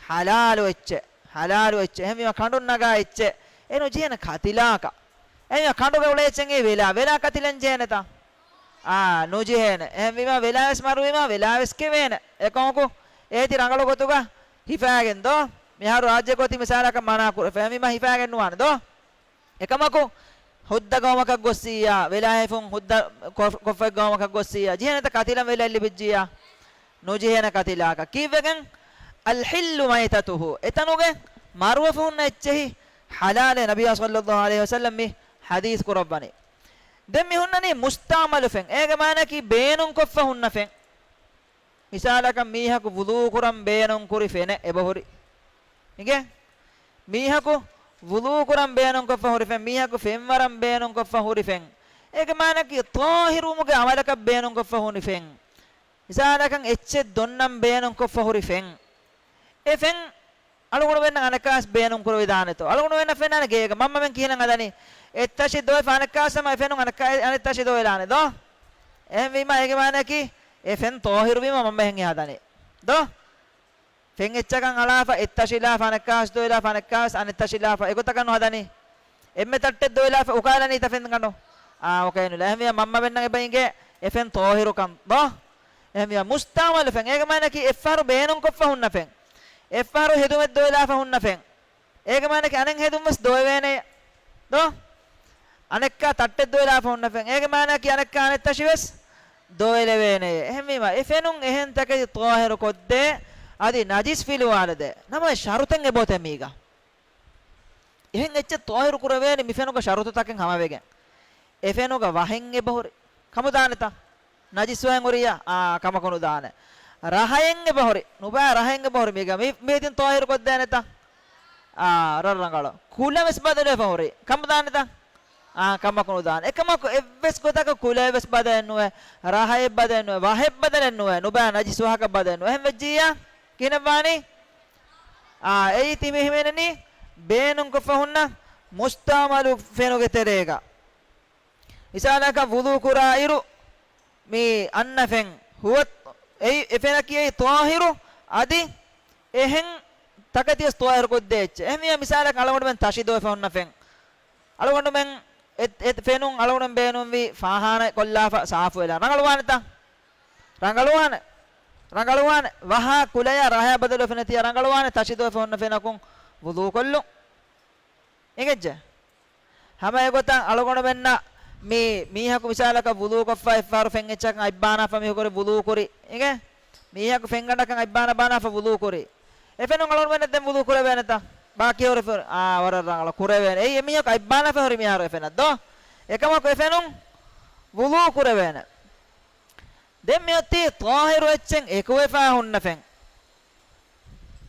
ޙަލާލު އެއްޗެއް، ޙަލާލު އެއްޗެއް. އެހެންވީމަ، ކަނޑުން ނަގާ އެއްޗެއް. އެ ނުޖެހޭނެ ކަތިލާކަށް. އެހެންވީމަ، ކަނޑުގަ އުޅޭ އެއްޗެއް އެއީ ވެލާ، ވެލާ ކަތިލަން ޖެހޭނެތަ؟ އާ، ނުޖެހޭނެ. އެހެންވީމަ، ވެލާވެސް މަރުވީމަ، ވެލާވެސް ކެވޭނެ. އެކަމަކު އޭތި ރަނގަޅު ގޮތުގަ ހިފާގެން ދޯ. މިހާރު ރާއްޖޭގަ އޮތީ މިސާލަކަށް މަނާ ކުރެފަ. އެހެންވީމަ، ހިފާގެން ނުވާނެ ދޯ. އެކަމަކު ހުއްދަ ގައުމަކަށް ގޮއްސިއްޔާ، ވެލާހިފުން ހުއްދަ ކޮ-، ކޮށްފައި ގައުމަކަށް ގޮއްސިއްޔާ، ޖެހޭނެތަ ކަތިލަން ވެލަށް ލިބިއްޖިއްޔާ؟ ނުޖެހޭނެ ކަތިލާކަށް. ކީއްވެގެން؟ الحل ميتته. އެތަނުގެ މަރުވެފަ ހުންނަ އެއްޗެހި ޙަލާލޭ. ނަބިއްޔާ ޞައްލައްލާހު ޢަލައިހި ވަސައްލަމް މި ޙަދީޘް ކުރައްވަނީ. ދެން މި ހުންނަނީ މުސްތަޢުމަލު ފެން. އޭގެ މާނައަކީ ބޭނުންކޮށްފަ ހުންނަ ފެން. މިސާލަކަށް މީހަކު ވުޟޫ ކުރަން ބޭނުންކުރި ފެނެއް އެބަހުރި. އިނގޭ؟ މީހަކު ވުޟޫ ކުރަން ބޭނުންކޮށްފަ ހުރި ފެން، މީހަކު ފެންވަރަން ބޭނުންކޮށްފަ ހުރި ފެން. އޭގެ މާނައަކީ ޠާހިރުވުމުގެ ޢަމަލަކަށް ބޭނުންކޮށްފަ ހުރި ފެން. މިސާލަކަށް އެއްޗެއް ދޮންނަން ބޭނުންކޮށްފަ ހުރި ފެން. އެ ފެން އަޅުގަނޑުމެންނަށް އަނެއްކާވެސް ބޭނުންކުރެވިދާނެތޯ؟ އަޅުގަނޑުމެންނަށް ފެންނާނެ ގޭގަ. މަންމަމެން ކިހިނެއް ހަދަނީ؟ އެއްތަށި ދޮވެފަ އަނެއްކާވެސް ހަމަ އެ ފެނުން އަނެއްކާ، އަނެއްތަށި ދޮވެލާނެ ދޯ؟ އެހެންވީމަ އޭގެ މާނައަކީ އެ ފެން ޠާހިރުވީމަ މަންމަ އެހެން ހަދަނީ ދޯ؟ ފެން އެއްޗަކަށް އަޅާފަ، އެއްތަށި ލާފަ އަނެއްކާވެސް ދޮވެލާފަ، އަނެއްކާވެސް އަނެއްތަށި ލާފަ، އެގޮތަކަށް ނުހަދަނީ. އެންމެ ތައްޓެއް ދޮވެލާފަ އުކާލަނީތަ ފެން ކަނޑު؟ އާ، އުކައެއް ނުލާ. އެހެންވިޔަ މަންމަމެންނަށް އެބަ އިނގޭ އެ ފެން ޠާހިރުކަން ދޯ؟ އެހެންވިޔަ މުސްތަޢުމަލު ފެން. އޭގެ މާނައަކީ އެއްފަހަރު ބޭނުންކޮށްފަ ހުންނަ ފެން. އެއްފަހަރު ހެދުމެއް ދޮވެލާފަ ހުންނަ ފެން. އޭގެ މާނައަކީ އަނެއް ހެދުން ވެސް ދޮވެވޭނެ ދޯ؟ އަނެއްކާ ތައްޓެއް ދޮވެލާފަ ހުންނަ ފެން. އޭގެ މާނައަކީ އަނެއްކާ އަނެއް ތަށި ވެސް ދޮވެލެވޭނެ. އެހެންވީމަ އެ ފެނުން އެހެން ތަކެތި ޠާހިރު ކޮށްދޭ، އަދި ނަޖިސް ފިލުވާލަދޭ. ނަމަވެސް ޝަރުތެއް އެބައޮތޭ މީގަ. އެހެން އެއްޗެއް ޠާހިރު ކުރެވޭނެ މި ފެނުގަ ޝަރުތުތަކެއް ހަމަވެގެން. އެ ފެނުގަ ވަހެއް އެބަހުރި. ކަމުދާނެތަ؟ ނަޖިސް ވަހެއް ހުރިއްޔާ؟ އާ، ކަމަކު ނުދާނެ. ރަހައެއް އެބަހުރި. ނުބައި ރަހައެއް އެބަހުރި. މީގަ މި، މިއަދިން ޠާހިރު ކޮށްދޭނެތަ؟ އާ، ރަށް ރަނގަޅު. ކުލަ ވެސް ބަދަލުވެފަ ހުރި. ކަމުދާނެތަ؟ އާ، ކަމަކު ނުދާނެ. އެކަމަކު އެއްވެސް ގޮތަކަށް ކުލައެއް ވެސް ބަދަލެއް ނުވޭ. ރަހައެއް ބަދަލެއް ނުވޭ. ވަހެއް ބަދަލެއް ނުވޭ. ނުބައި ނަޖިސް ވަހަކަށް ބަދަލެއް ނުވޭ. އެހެން ވެއްޖިއްޔާ ކިހިނެއްވާނީ؟ އާ، އެއީ ތި މި ހިމެނެނީ ބޭނުންކޮށްފަ ހުންނަ މުސްތަޢުމަލު ފެނުގެ ތެރޭގަ. މިސާލަކަށް ވުޟޫ ކުރާއިރު މި އަންނަ ފެން ހުވަ-، އެއީ އެ ފެނަކީ އެއީ ޠާހިރު، އަދި އެހެން ތަކެތިވެސް ޠާހިރު ކޮށްދޭ އެއްޗެއް. އެހެންވިޔަ މިސާލަކަށް އަޅުގަނޑުމެން ތަށި ދޮވެފަ ހުންނަ ފެން. އަޅުގަނޑުމެން އެ، އެ ފެނުން އަޅުގަނޑުމެން ބޭނުންވީ ފާހާނަ ކޮށްލާފަ ސާފުވެލާ. ރަނގަޅުވާނެތަ؟ ރަނގަޅުވާނެ. ރަނގަޅުވާނެ. ވަހާ ކުލަޔާ ރަހަޔާ ބަދަލުވެފަ ނެތިޔާ ރަނގަޅުވާނެ ތަށި ދޮވެފަ ހުންނަ ފެނަކުން ވުޟޫ ކޮށްލުން. އެނގެއްޖެ؟ ހަމަ އެގޮތަށް އަޅުގަނޑުމެންނަށް މި މީހަކު މިސާލަކަށް ވުޟޫކޮށްފަ އެއްފަހަރު ފެން އެއްޗަކަށް އަތްބާނާފަ މީހަކު ހުރެ ވުޟޫ ކުރި. އިނގޭ؟ މީހަކު ފެންގަނޑަކަށް އަތްބާނާ ބާނާފަ ވުޟޫ ކުރި. އެ ފެނުން އަޅުގަނޑުމެންނަށް ދެން ވުޟޫ ކުރެވޭނެތަ؟ ބާކީ ހުރެ ފެނުން. އާ، ވަރަށް ރަނގަޅަށް ކުރެވޭނެ. އެއީ އެމީހަކު އަތްބާނާފަ ހުރި މިހާރު އެ ފެނަށް ދޯ؟ އެކަމަކު އެ ފެނުން ވުޟޫ ކުރެވޭނެ. ދެން މިއޮތީ ޠާހިރު އެއްޗެއް އެކުވެފާ ހުންނަ ފެން.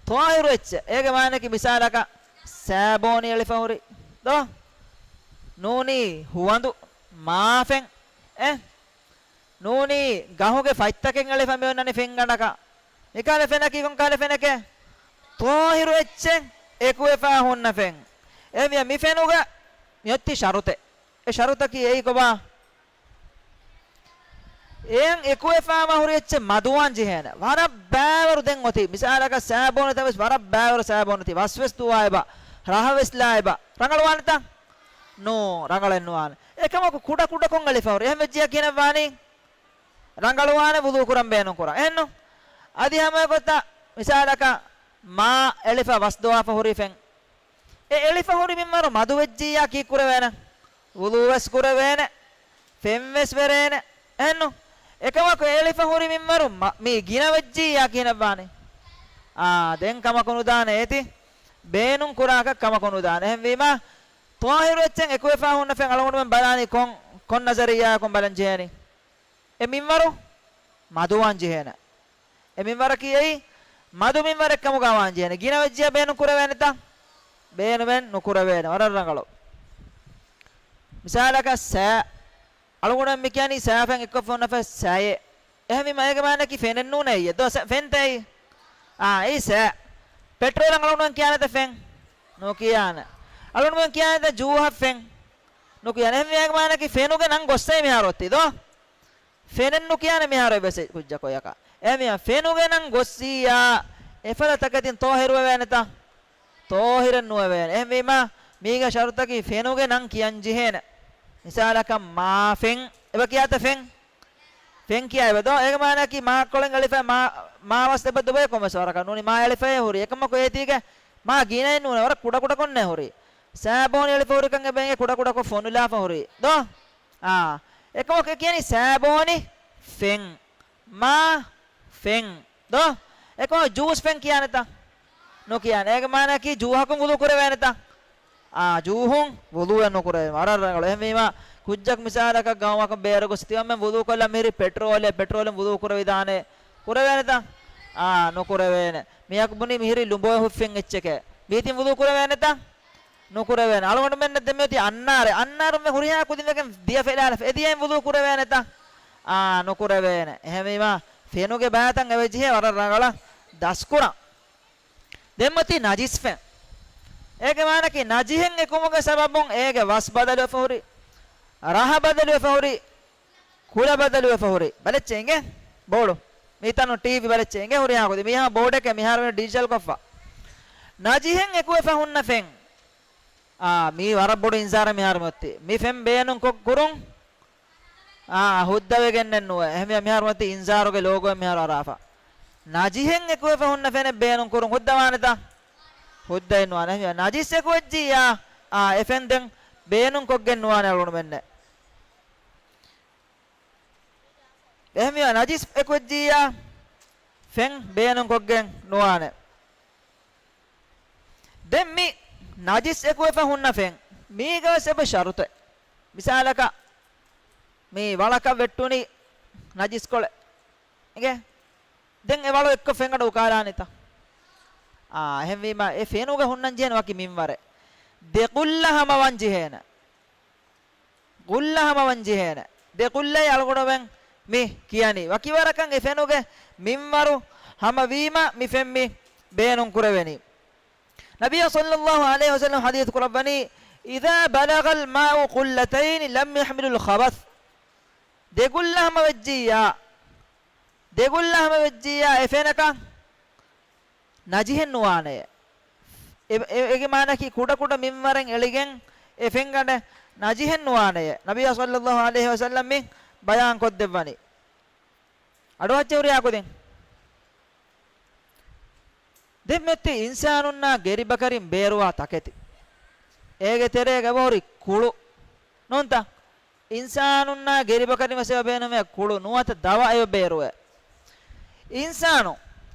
ޠާހިރު އެއްޗެއް. އޭގެ މާނައަކީ މިސާލަކަށް ސާބޯނި އެޅިފަ ހުރި ދޯ؟ ނޫނީ ހުވަނދު މާފެން. އެ؟ ނޫނީ ގަހުގެ ފަތްތަކެއް އެޅިފަ މި އޮންނަނީ ފެންގަނޑަކަށް. މިކާލެ ފެނަކީ ކޮންކާލެ ފެނެކޭ؟ ޠާހިރު އެއްޗެއް އެކުވެފާ ހުންނަ ފެން. އެހެންވިޔަ މި ފެނުގަ މިއޮތީ ޝަރުތެއް. އެ ޝަރުތަކީ އެއީ ކޮބާ؟ އެއަށް އެކުވެފާވާ ހުރި އެއްޗެއް މަދުވާން ޖެހޭނެ. ވަރަށް ބައިވަރު ދެން އޮތީ. މިސާލަކަށް ސާބޯނުތައް ވެސް ވަރަށް ބައިވަރު ސާބޯނު އޮތީ. ވަސް ވެސް ދުވާ އެބަ. ރަހަ ވެސް ލާ އެބަ. ރަނގަޅުވާނެތަ؟ ނޫ، ރަނގަޅެއް ނުވާނެ. އެކަމަކު ކުޑަ ކުޑަކޮށް އެޅިފަ ހުރި. އެހެން ވެއްޖިއްޔާ ކިހިނެއް ވާނީ؟ ރަނގަޅުވާނެ ވުޟޫ ކުރަން ބޭނުން ކުރަން. އެހެންނު؟ އަދި ހަމަ އެގޮތަށް މިސާލަކަށް މާ އެޅިފަ ވަސް ދޮވާފަ ހުރި ފެން. އެ އެޅިފަ ހުރި މިންވަރު މަދު ވެއްޖިއްޔާ ކީއްކުރެވޭނެ؟ ވުޟޫވެސް ކުރެވޭނެ، ފެންވެސް ވެރޭނެ. އެހެންނު؟ އެކަމަކު އެ އެޅިފަ ހުރި މިންވަރު މަ-، މީ ގިނަ ވެއްޖިއްޔާ ކިހިނެއްވާނީ؟ އާ، ދެން ކަމަކު ނުދާނެ އޭތި. ބޭނުން ކުރާކަށް ކަމަކު ނުދާނެ. އެހެންވީމާ، ޠާހިރު އެއްޗެއް އެކުވެފާ ހުންނަ ފެން އަޅުގަނޑުމެން ބަލާނީ ކޮން، ކޮން ނަޒަރިއްޔާއަކުން ބަލަން ޖެހޭނީ؟ އެ މިންވަރު މަދުވާން ޖެހޭނެ. އެ މިންވަރަކީ އެއީ މަދު މިންވަރެއް ކަމުގަ ވާން ޖެހޭނެ. ގިނަ ވެއްޖިއްޔާ ބޭނުން ކުރެވޭނެތަ؟ ބޭނުމެއް ނުކުރެވޭނެ. ވަރަށް ރަނގަޅު. މިސާލަކަށް ސައި. އަޅުގަނޑުމެން މި ކިޔަނީ ސައި ފެން އެއްކޮށް ފޮންނަ ފެން ސައި. އެހެންވީމަ އޭގެ މާނައަކީ ފެނެއް ނޫނޭ އެއްޔެ. ދޯ ސަ-، ފެންތައް އެއީ. އާ، އެއީ ސައި. ޕެޓްރޯލަށް އަޅުގަނޑުމެން ކިޔާނެތަ ފެން؟ ނުކިޔާނެ. އަޅުގަނޑުމެން ކިޔާނެތަ ޖޫހަށް ފެން؟ ނުކިޔާނެ. އެހެންވީމަ އޭގެ މާނައަކީ ފެނުގެ ނަން ގޮއްސައި މިހާރު އޮތީ ދޯ؟ ފެނެއް ނުކިޔާނެ މިހާރު އެއްވެސް ކުއްޖަކު އެކަށް. އެހެންވީމަ ފެނުގެ ނަން ގޮއްސިއްޔާ އެފަދަ ތަކެތިން ޠާހިރު ވެވޭނެތަ؟ ޠާހިރެއް ނުވެވޭނެ. އެހެންވީމަ މީގެ ޝަރުޠަކީ ފެނުގެ ނަން ކިޔަން ޖެހޭނެ. މިސާލަކަށް މާ ފެން. އެބަ ކިޔާތަ ފެން؟ ފެން ކިޔާ އެބަ ދޯ؟ އޭގެ މާނައަކީ މާ ކޮޅެން އެޅިފަ މާ، މާ ވަސް އެބަ ދުބައި ކޮންމެސް ވަރަކަށް ނޫނީ މާ އެޅިފައޭ ހުރީ. އެކަމަކު އޭތީގެ މާ ގިނައެއް ނޫނޭ. ވަރަށް ކުޑަކުޑަކޮށްނޭ ހުރީ. ސާބޯނި އެޅިފަ ހުރިކަން އެބައިނގޭ ކުޑަކުޑަކޮށް ފޮނުލާފަ ހުރީ ދޯ؟ އާ. އެކަމަކު އެ ކިޔަނީ ސާބޯނި ފެން. މާ ފެން. ދޯ؟ އެކަމަކު ޖޫސް ފެން ކިޔާނެތަ؟ ނުކިޔާނެ. އޭގެ މާނައަކީ ޖޫހަކުން ވުޟޫ ކުރެވޭނެތަ؟ އާ، ޖޫހުން ވުޟޫއެއް ނުކުރެވޭ. ވަރަށް ރަނގަޅު. އެހެންވީމަ، ކުއްޖަކު މިސާލަކަށް ގައުމަކަށް ބޭރުގޮސް ތިމަންމެން ވުޟޫ ކޮށްލަން މިހިރީ ޕެޓްރޯލެއް، ޕެޓްރޯލުން ވުޟޫ ކުރެވިދާނެ. ކުރެވޭނެތަ؟ އާ، ނުކުރެވޭނެ. މިއަކު ބުނީ މިހިރީ ލުނބޮއެ ހުއްފެން އެއްޗެކޭ. މީތިން ވުޟޫ ކުރެވޭނެތަ؟ ނުކުރެވޭނެ. އަޅުގަނޑުމެންނަށް ދެން މިއޮތީ އަންނާރެއް. އަންނާރުން މި ހުރިހާ ކުދިން ވެގެން ދިޔަ ފެލާލަފަ. އެ ދިޔައިން ވުޟޫ ކުރެވޭނެތަ؟ އާ، ނުކުރެވޭނެ. އެހެންވީމަ، ފެނުގެ ބައިތައް އެބަޖެހޭ ވަރަށް ރަނގަޅަށް ދަސްކުރަން. ދެންމަތީ ނަޖިސް ފެން. އޭގެ މާނައަކީ ނަޖިހެއް އެކުމުގެ ސަބަބުން އޭގެ ވަސް ބަދަލުވެފަ ހުރި، ރަހަ ބަދަލުވެފަ ހުރި، ކުލަ ބަދަލުވެފަ ހުރި. ބަލައްޗޭ އިނގޭ؟ ބޯޑު. މިތަނު ޓީވީ ބަލައްޗޭ އިނގޭ ހުރިހާ ކުދި. މީހާ ބޯޑެކޭ މިހާރު ވެސް ޑިޖިޓަލް ކޮށްފަ. ނަޖިހެއް އެކުވެފަ ހުންނަ ފެން. އާ، މީ ވަރަށް ބޮޑު އިންޒާރެއް މިހާރު މިއޮތީ. މި ފެން ބޭނުން ކޮށް ކުރުން. އާ، ހުއްދަވެގެންނެއް ނުވޭ. އެހެންވެ މިހާރު މިއޮތީ އިންޒާރުގެ ލޯގޯ މިހާރު އަރާފަ. ނަޖިހެއް އެކުވެފަ ހުންނަ ފެނެއް ބޭނުން ކުރުން ހުއްދަވާނެތަ؟ ހުއްދައެއް ނުވާނެ. އެހެންވެ ނަޖިސް އެކުވެއްޖިއްޔާ، އާ، އެ ފެން ދެން ބޭނުން ކޮށްގެން ނުވާނެ އަޅުގަނޑުމެންނެއް. އެހެންވެ ނަޖިސް އެކުވެއްޖިއްޔާ، ފެން ބޭނުން ކޮށްގެން ނުވާނެ. ދެން މި ނަޖިސް އެކުވެފަ ހުންނަ ފެން، މީގަވެސް އެބަ ޝަރުތެއް. މިސާލަކަށް، މި ވަޅަކަށް ވެއްޓުނީ ނަޖިސްކޮޅެއް. އިނގޭ؟ ދެން އެ ވަޅު އެއްކޮށް ފެންގަނޑު އުކާލާނެތަ؟ އާ، އެހެންވީމަ އެ ފެނުގަ ހުންނަން ޖެހޭނެ ވަކި މިންވަރެއް. ދެ ގުއްލަ ހަމަވަން ޖެހޭނެ. ގުއްލަ ހަމަވަން ޖެހޭނެ. ދެ ގުއްލައި އަޅުގަނޑުމެން މި ކިޔަނީ. ވަކިވަރަކަށް އެ ފެނުގެ މިންވަރު ހަމަވީމަ މި ފެން މި ބޭނުން ކުރެވެނީ. ނަބިއްޔާ ޞައްލައްލާހު ޢަލައިހި ވަސައްލަމް ޙަދީޘް ކުރައްވަނީ، إذا بلغ الماء قلتين لم يحمل الخبث. ދެ ގުއްލަ ހަމަވެއްޖިއްޔާ، ދެ ގުއްލަ ހަމަވެއްޖިއްޔާ އެ ފެނަކަށް ނަޖިހެއް ނުވާނެޔޭ. އެ، އެ، އޭގެ މާނައަކީ ކުޑަކުޑަ މިންވަރެއް އެޅިގެން އެ ފެންގަނޑެއް ނަޖިހެއް ނުވާނެޔޭ. ނަބިއްޔާ ޞައްލައްލާހު ޢަލައިހި ވަސައްލަމް މި ބަޔާން ކޮށްދެއްވަނީ. އަޑުއައްޗެ ހުރިހާ ކުދިން. ދެން މިއޮތީ އިންސާނުންނާ ގެރިބަކަރިން ބޭރުވާ ތަކެތި. އޭގެ ތެރޭގަ އެބަހުރި ކުޅު. ނޫންތަ؟ އިންސާނުންނާ ގެރިބަކަރިން ވެސް އެބަ ބޭނުމޭ ކުޅު ނުވަތަ ދަވަ އެބަ ބޭރުވޭ. އިންސާނު،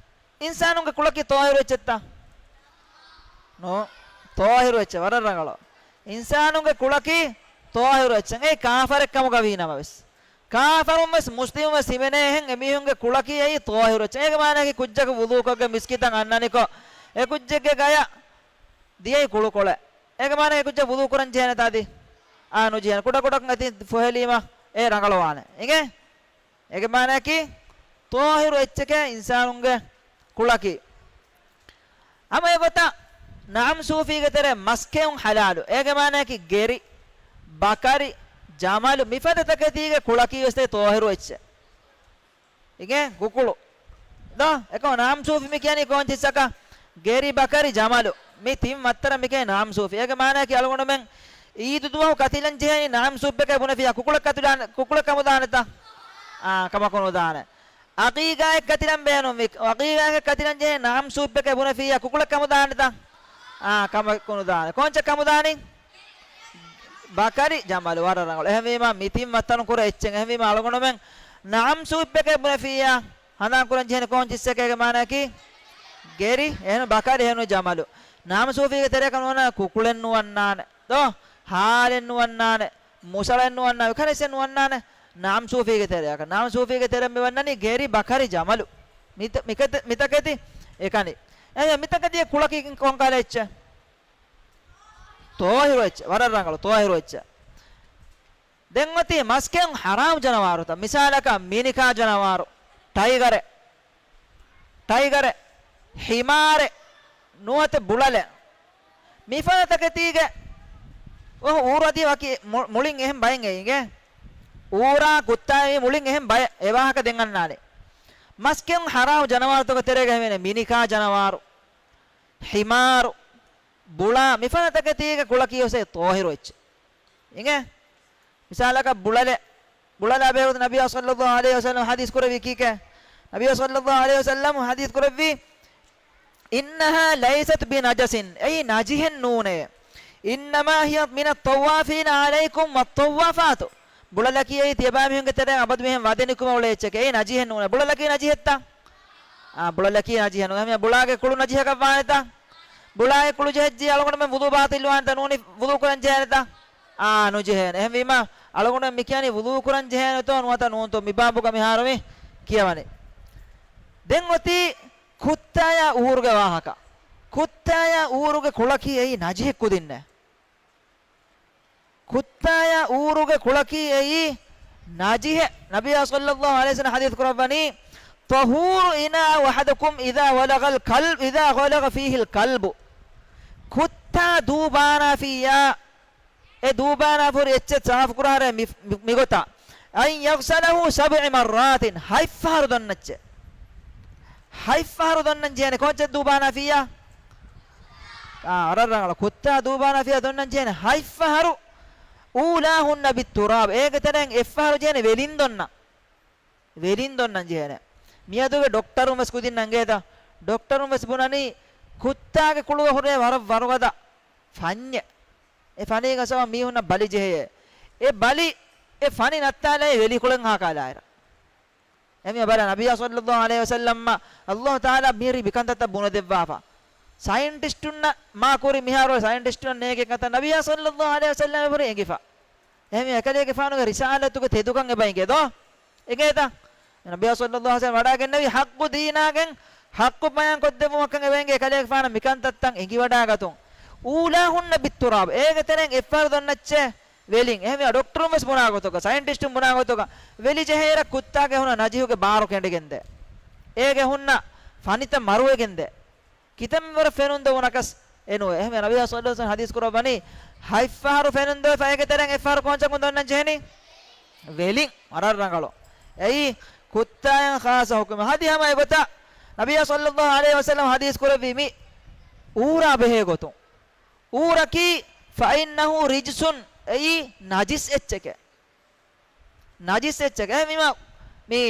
އިންސާނުންގެ ކުޅަކީ ޠާހިރު އެއްޗެއްތަ؟ ނޫން. ޠާހިރު އެއްޗެއް. ވަރަށް ރަނގަޅު. އިންސާނުންގެ ކުޅަކީ ޠާހިރު އެއްޗެއް. އެއީ ކާފަރެއް ކަމުގަ ވީ ނަމަވެސް. ކާފަރުން ވެސް މުސްލިމުން ވެސް ހިމެނޭހެން އެމީހުންގެ ކުޅަކީ އެއީ ޠާހިރު އެއްޗެއް. އޭގެ މާނައަކީ ކުއްޖަކު ވުޟޫކޮށްގެން މިސްކިތަށް އަންނަނިކޮށް، އެ ކުއްޖެއްގެ ގަޔަށް ދިޔައީ ކުޅުކޮޅެއް. އޭގެ މާނައަކީ ކުއްޖަކު ވުޟޫ ކުރަން ޖެހޭނެތާ އަދި؟ އާ، ނުޖެހޭނެ. ކުޑަކުޑަކުން އެތިން ފޮހެލީމަ އެ ރަނގަޅުވާނެ. އިނގޭ؟ އޭގެ މާނައަކީ ޠާހިރު އެއްޗެކޭ އިންސާނުންގެ ކުޅަކީ. ހަމަ އެގޮތަށް ނަޢަމް ސޫފީގެ ތެރޭ މަސް ކެއުން ޙަލާލު. އޭގެ މާނައަކީ ގެރި، ބަކަރި، ޖަމަލު މިފަދަ ތަކެތީގެ ކުޅަކީ ވެސް އެ ޠާހިރު އެއްޗެއް. އިނގޭ ގުކުޅު. ދޯ، އެކަމަ ނަޢަމް ސޫފީ މި ކިޔަނީ ކޯން ޗިއްސަކަށް؟ ގެރި، ބަކަރި، ޖަމަލު. މި ތިން ވައްތަރަށް މި ކިޔަނީ ނަޢަމް ސޫފީ. އޭގެ މާނައަކީ އަޅުގަނޑުމެން ޢީދު ދުވަހު ކަތިލަން ޖެހޭނީ ނަޢަމް ސޫޕެކޭ ބުނެފިޔާ ކުކުޅަށް ކަތުލާނެ، ކުކުޅަށް ކަމުދާނެތަ؟ އާ، ކަމަކު ނުދާނެ. އަގީގާއެއް ކަތިލަން ބޭނުންވި، އަގީގާއެއް ކަތިލަން ޖެހޭ ނަޢަމް ސޫޕެކޭ ބުނެފިއްޔާ ކުކުޅެއް ކަމުދާނެތަ؟ އާ، ކަމަކު ނުދާނެ. ކޯންޗެއް ކަމުދާނީ؟ ބަކަރި ޖަމަލު. ވަރަށް ރަނގަޅު. އެހެންވީމާ މި ތިން ވައްތަރުން ކުރެ އެއްޗެއް. އެހެންވީމާ އަޅުގަނޑުމެން ނަޢަމް ސޫޕެކޭ ބުނެފިއްޔާ ހަނދާން ކުރަން ޖެހޭނެ ކޯން ޗިއްސެކޭގެ މާނައަކީ؟ ގެރި. އެހެން ބަކަރި، އެހެން ޖަމަލު. ނަޢަމް ސޫފީގެ ތެރެއަކަށް ނުވަންނާނެ ކުކުޅެއް ނުވަންނާނެ. ދޯ؟ ހާލެއް ނުވަންނާނެ. މުސަޅެއް ނުވަންނާނެ. ކަނެސެއް ނުވަންނާނެ. ނަޢަމް ސޫފީގެ ތެރެއަކަށް. ނަޢަމް ސޫފީގެ ތެރެއަށް މި ވަންނަނީ ގެރި ބަކަރި ޖަމަލު. މިތަ-، މިކަތެ-، މިތަކެތި އެކަނި. އެ، މިތަކެތި ކުޅަކީ ކޮންކަހަލަ އެއްޗެއް؟ ޠާހިރު އެއްޗެއް. ވަރަށް ރަނގަޅު، ޠާހިރު އެއްޗެއް. ދެން އޮތީ މަސްކެއުން ޙަރާމް ޖަނަވާރުތައް. މިސާލަކަށް މިނިކާ ޖަނަވާރު، ޓައިގަރެއް، ޓައިގަރެއް، ޙިމާރެއް، ނުވަތަ ބުޅަލެއް. މިފަދަ ތަކެތީގެ އޮހޮ އޫރަދީ ވަކި މު-، މުޅިން އެހެން ބައެއް އެއިނގޭ. އޫރާ ކުއްތާ މި މުޅިން އެހެން ބައެއް އެ ވާހަކަ ދެން އަންނާނެ. މަސްކެއުން ޙަރާމް ޖަނަވާރުތަކުގެ ތެރޭގަ ހިމެނޭ މިނިކާ ޖަނަވާރު، ޙިމާރު، ބުޅާ، މިފަދަ ތަކެތީގެ ކުޅަކީ އޮސޭ ޠާހިރު އެއްޗެއް. އިނގޭ؟ މިސާލަކަށް ބުޅަލެއް، ބުޅަލާ ބެހޭގޮތުން ނަބިއްޔާ ޞައްލައްލާހު ޢަލައިހި ވަސައްލަމަ ޙަދީޘް ކުރެއްވީ ކީކޭ؟ ނަބިއްޔާ ޞައްލައްލާހު ޢަލައިހި ވަސައްލަމަ ޙަދީޘް ކުރެއްވީ، إنها ليست بنجس، އެއީ ނަޖިހެއް ނޫނޭ. إنما هي من الطوافين عليكم والطوافات، ބުޅަލަކީ އެއީ ތިޔަބައިމީހުންގެ ތެރެއަށް އަބަދު މިހެން ވަދެ ނިކުމެ އުޅޭ އެއްޗެކޭ. އެއީ ނަޖިހެއް ނޫނޭ. ބުޅަލަކީ ނަޖިހެއްތަ؟ އާ، ބުޅަލަކީ ނަޖިހެއް ނޫނޭ. އެހެންވީމާ ބުޅާގެ ކުޅު ނަޖިހަކަށް ވާނެތަ؟ ބުޅާގެ ކުޅު ޖެހެއްޖެ އަޅުގަނޑުމެން ވުޟޫ ބާޠިލްވާނެތަ؟ ނޫނީ ވުޟޫ ކުރަން ޖެހޭނެތަ؟ އާ، ނުޖެހޭނެ. އެހެންވީމާ އަޅުގަނޑުމެން މި ކިޔަނީ ވުޟޫ ކުރަން ޖެހޭނެތޯ ނުވަތަ ނޫންތޯ؟ މި ބާބުގަ މިހާރު މި ކިޔަވަނީ. ދެން އޮތީ ކުއްތާޔާ އޫރުގެ ވާހަކަ. ކުއްތާޔާ އޫރުގެ ކުޅަކީ އެއީ ނަޖިހެއް ކުދިންނޭ. ކުއްތާޔާ އޫރުގެ ކުޅަކީ އެއީ ނަޖިހެއް. ނަބިއްޔާ ޞައްލައްލާހު ޢަލައިހި ވަސައްލަމަ ޙަދީޘް ކުރައްވަނީ، طهور إناء أحدكم إذا ولغ الكلب، إذا ولغ فيه الكلب. ކުއްތާ ދޫބާނާފިއްޔާ، އެ ދޫބާނާ ފުރި އެއްޗެއް ސާފު ކުރާރޭ މި، މި، މިގޮތަށް، أن يغسله سبع مرات، ހަތް ފަހަރު ދޮންނައްޗޭ. ހަތް ފަހަރު ދޮންނަން ޖެހޭނެ. ކޯންޗެއް ދޫބާނާފިއްޔާ؟ އާ، ވަރަށް ރަނގަޅު. ކުއްތާ ދޫބާނާފިއްޔާ ދޮންނަން ޖެހޭނެ ހަތް ފަހަރު. أولاهن بالتراب، އޭގެ ތެރެއިން އެއްފަހަރު ޖެހޭނެ ވެލިން ދޮންނަން. ވެލިން ދޮންނަން ޖެހޭނެ. މިއަދުގެ ޑޮކްޓަރުން ވެސް ކުދިން އަނގޭތަ؟ ޑޮކްޓަރުން ވެސް ބުނަނީ ކުއްތާގެ ކުޅުގަ ހުރޭ ވަރަށް ވަރުގަދަ ފަންޏެއް. އެ ފަނީގެ ސަބަބުން މީހުންނަށް ބަލި ޖެހެޔޭ. އެ ބަލި، އެ ފަނި ނައްތާލައި ވެލިކުޅެން ހާކާލާއިރަށް. އެމީ ބަލަ، ނަބިއްޔާ ޞައްލައްލާހު ޢަލައިހި ވަސައްލަމަ ﷲ ތަޢާލާ މިހިރީ މިކަންތައްތައް ބުނެދެއްވާފަ. ސައިންޓިސްޓުންނަށް މާ ކުރި މިހާރު ސައިންޓިސްޓުންނަށް ނޭގެ ކަންތައް ނަބިއްޔާ ޞައްލައްލާހު ޢަލައިހި ވަސައްލަމަ އެބަހުރި އެނގިފަ. އެހެންވެ، އެކަލޭގެފާނުގެ ރިސާލަތުގެ ތެދުކަން އެބަ އެނގޭ ދޯ؟ އެނގޭތަ؟ ނަބިއްޔާ ޞައްލައްލާހު ޢަލައިހި ވަސައްލަމަ ވަޑައިގެންނެވި ޙައްޤު ދީނާގެން ޙައްޤު ބަޔާން ކޮށްދެއްވުމަށްކަން އެބަ އެނގޭ އެކަލޭގެފާނަށް މިކަންތައްތައް އެނގިވަޑާގަތުން. أولاهن بالتراب، އޭގެ ތެރެއިން އެއްފަހަރު ދޮންނައްޗޭ ވެލިން. އެހެންވެ، ޑޮކްޓަރުން ވެސް ބުނާ ގޮތުގަ، ސައިންޓިސްޓުން ބުނާ ގޮތުގަ، ވެލި ޖެހޭއިރަށް ކުއްތާގެ ހުންނަ ނަޖިހުގެ ބާރު ކެނޑިގެންދޭ. އޭގެ ހުންނަ ފަނިތައް މަރުވެގެންދޭ. ކިތަންމެ ވަރަށް ފެނުން ދެވުނަކަސް އެނުވޭ. އެހެންވެ، ނަބިއްޔާ ޞައްލައްލާހު ޢަލައިހި ވަސައްލަމަ ޙަދީޘް ކުރައްވަނީ، ހަތް ފަހަރު ފެނުން ދެވިފަ އޭގެ ތެރެއިން އެއްފަހަރު ކޯންޗަކުން ދޮންނަން ޖެހެނީ؟ ވެލިން. ވަރަށް ރަނގަޅު. އެއީ ކުއްތާއަށް ޚާއްޞަ ޙުކުމެއް. އަދި ހަމަ އެގޮތަށް ނަބިއްޔާ ޞައްލައްލާހު ޢަލައިހި ވަސައްލަމަ ޙަދީޘް ކުރެއްވީ މި އޫރާ ބެހޭ ގޮތުން. އޫރަކީ، فإنه رجس، އެއީ ނަޖިސް އެއްޗެކޭ. ނަޖިސް އެއްޗެކޭ. އެހެންވީމާ، މި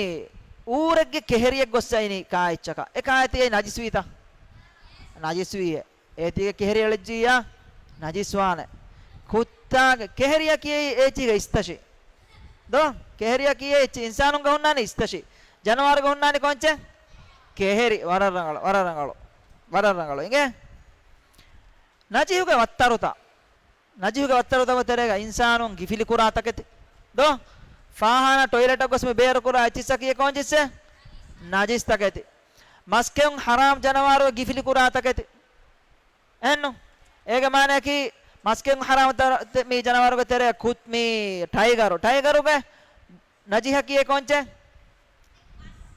އޫރެއްގެ ކެހެރިއެއް ގޮއްސަ އިނީ ކާ އެއްޗަކަށް؟ އެ ކާ އޭތި އެއީ ނަޖިސްވީތަ؟ ނަޖިސްވީހޭ. އޭތީގެ ކެހެރި އެޅިއްޖިއްޔާ ނަޖިސްވާނެ. ކުއްތާގެ ކެހެރިއަކީ އެއީ އޭތީގެ އިސްތަށި. ދޯ؟ ކެހެރިއަކީ އެއީ އެއްޗި އިންސާނުންގެ ހުންނާނީ އިސްތަށި. ޖަނަވާރުގެ ހުންނާނީ ކޯންޗެއް؟ ކެހެރި. ވަރަށް ރަނގަޅު، ވަރަށް ރަނގަޅު. ވަރަށް ރަނގަޅު. އިނގޭ؟ ނަޖިހުގެ ވައްތަރުތައް. ނަޖިހުގެ ވައްތަރުތަކުގެ ތެރޭގަ އިންސާނުން ގިފިލި ކުރާ ތަކެތި. ދޯ؟ ފާޚާނާ ޓޮއިލެޓަށް ގޮސް މި ބޭރު ކުރާ އެއްޗިއްސަކީ އެ ކޯންޗިއްސެއް؟ ނަޖިސް ތަކެތި. މަސްކެއުން ޙަރާމް ޖަނަވާރުގެ ގިފިލި ކުރާ ތަކެތި. އެހެންނު؟ އޭގެ މާނައަކީ، މަސްކެއުން ޙަރާމް ތަ-، ތެ-، މި ޖަނަވާރުގެ ތެރޭ ކު-، މި ޓައިގަރު. ޓައިގަރުގެ ނަޖިހަކީ އެ ކޯންޗެއް؟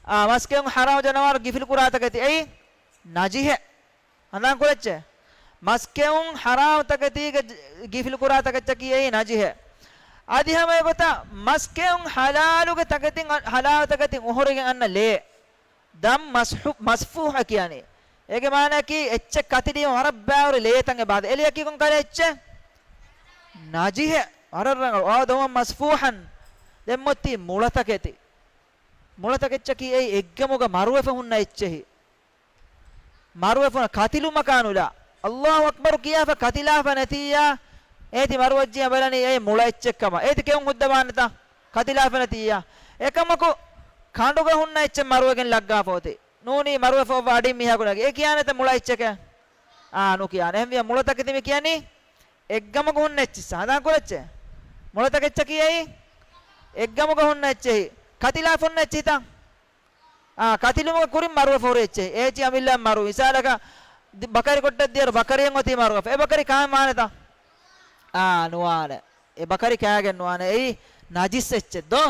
އާ، މަސްކެއުން ޙަރާމް ޖަނަވާރު ގިފިލި ކުރާ ތަކެތި އެއީ ނަޖިހެއް. ހަނދާން ކުރެއްޗޭ؟ މަސްކެއުން ޙަރާމް ތަކެތީގެ ޖ-، ގިފިލި ކުރާ ތަކެއްޗަކީ އެއީ ނަޖިހެއް. އަދި ހަމަ އެގޮތަށް މަސްކެއުން ޙަލާލުގެ ތަކެތިން، ޙަލާލު ތަކެތިން އުހުރިގެން އަންނަ ލޭ. ދަމް މަސްޙޫ-، މަސްފޫޙަ ކިޔަނީ. އޭގެ މާނައަކީ އެއްޗެއް ކަތިލީމަ ވަރަށް ބައިވަރު ލޭތަން އެބަ ހަދާ. އެ ލެޔަކީ ކޮން ކަލަ އެއްޗެއް؟ ނަޖިހެއް. ވަރަށް ރަނގަޅު. އާ، ދަމް މަސްފޫޙަން. ދެން އޮތީ މުޅަ ތަކެތި. މުޅަތަކެއްޗަކީ އެއީ އެއްގަމުގަ މަރުވެފަ ހުންނަ އެއްޗެހި. މަރުވެފަ ކަތިލުމަކާ ނުލާ. އައްލާހު އަކްބަރު ކިޔާފަ ކަތިލާފަ ނެތިއްޔާ، އޭތި މަރުވައްޖިއްޔާ ބަލަނީ އެއީ މުޅަ އެއްޗެއްކަމަށް. އޭތި ކެއުން ހުއްދަވާނެތަ؟ ކަތިލާފަ ނެތިއްޔާ. އެކަމަކު، ކަނޑުގަ ހުންނަ އެއްޗެއް މަރުވެގެން ލައްގާފަ އޮތީ. ނޫނީ މަރުވެފަ އޮއްވާ އަޑިން މީހަކު ނަގީ. އެ ކިޔާނެތަ މުޅަ އެއްޗެކޭ؟ އާ، ނުކިޔާނެ. އެހެންވިޔާ މުޅަތަކެތި މި ކިޔަނީ އެއްގަމުގަ ހުންނަ އެއްޗިއްސަ. ހަނދާން ކުރައްޗޭ. މުޅަތަކެއްޗަކީ އެއީ އެއްގަމުގަ ހުންނަ އެއްޗެހި. ކަތިލާފަ ހުންނަ އެއްޗިހިތަ؟ އާ، ކަތިލުމުގެ ކުރިން މަރުވެފަ ހުރި އެއްޗެހި. އޭތި އަމިއްލައަށް މަރު. މިސާލަކަށް ދި-، ބަކަރި ކޮއްޓަށް ދިޔައިރު ބަކަރިއެއް އޮތީ މަރުވެފަ. އެ ބަކަރި ކާން ވާނެތަ؟ އާ، ނުވާނެ. އެ ބަކަރި ކާގެން ނުވާނެ. އެއީ ނަޖިސް އެއްޗެއް ދޯ؟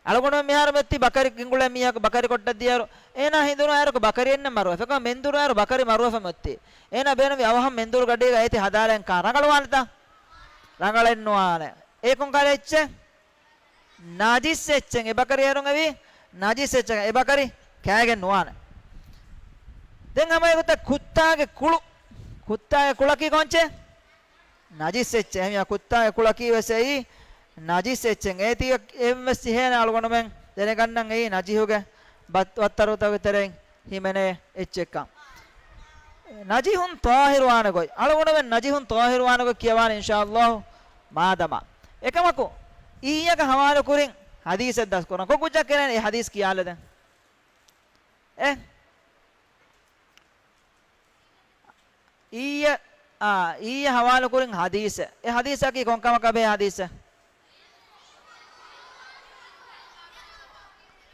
އަޅުގަނޑުމެން މިހާރު މިއޮތީ ބަކަރި ގިންގުޅޭ މީހަކު ބަކަރި ކޮއްޓަށް ދިޔައިރު، އޭނާ ހެނދުނު އައިރަކު ބަކަރިއެއް ނެތް މަރުވެފަ. އެކަމަ މެންދުރު އައިރު ބަކަރި މަރުވެފަ މިއޮތީ. އޭނާ ބޭނުމީ އަވަހަށް މެންދުރު ގަޑީގަ އޭތި ހަދާލައިން ކާ. ރަނގަޅުވާނެތަ؟ ރަނގަޅެއް ނުވާނެ. އެ ކޮން ކަހަލަ އެއްޗެއް؟ ނަޖިސް އެއްޗެއް. އެ ބަކަރި އޭރުން އެވީ ނަޖިސް އެއްޗެއް. އެ ބަކަރި ކާގެން ނުވާނެ. ދެން ހަމަ އެގޮތަށް ކުއްތާގެ ކުޅު. ކުއްތާގެ ކުޅަކީ ކޮންޗެއް؟ ނަޖިސް އެއްޗެއް. އެހެންވިޔާ ކުއްތާގެ ކުޅަކީ ވެސް އެއީ ނަޖިސް އެއްޗެއް. އޭތި އެއްވެސް ޖެހޭނެ އަޅުގަނޑުމެން ދެނެގަންނަން އެއީ ނަޖިހުގެ ބައް-، ބައްތަރުތަކުގެ ތެރެއިން ހިމެނޭ އެއްޗެއްކަން. ނަޖިހުން ޠާހިރުވާނެ ގޮތް. އަޅުގަނޑުމެން ނަޖިހުން ޠާހިރުވާނެ ގޮތް ކިޔަވާނެ އިންޝާﷲ މާދަމާ. އެކަމަކު، އިއްޔަކަށް ހަވާލުކުރިން ޙަދީޘެއް ދަސްކުރަން. ކޮން ކުއްޖާ ކެރޭނެ އެ ޙަދީޘް ކިޔާލަދެން؟ އެ؟ އިއްޔަ، އާ، އިއްޔަ ހަވާލުކުރިން ޙަދީޘެއް. އެ ޙަދީޘަކީ ކޮންކަމަކާ ބެހޭ ޙަދީޘެއް؟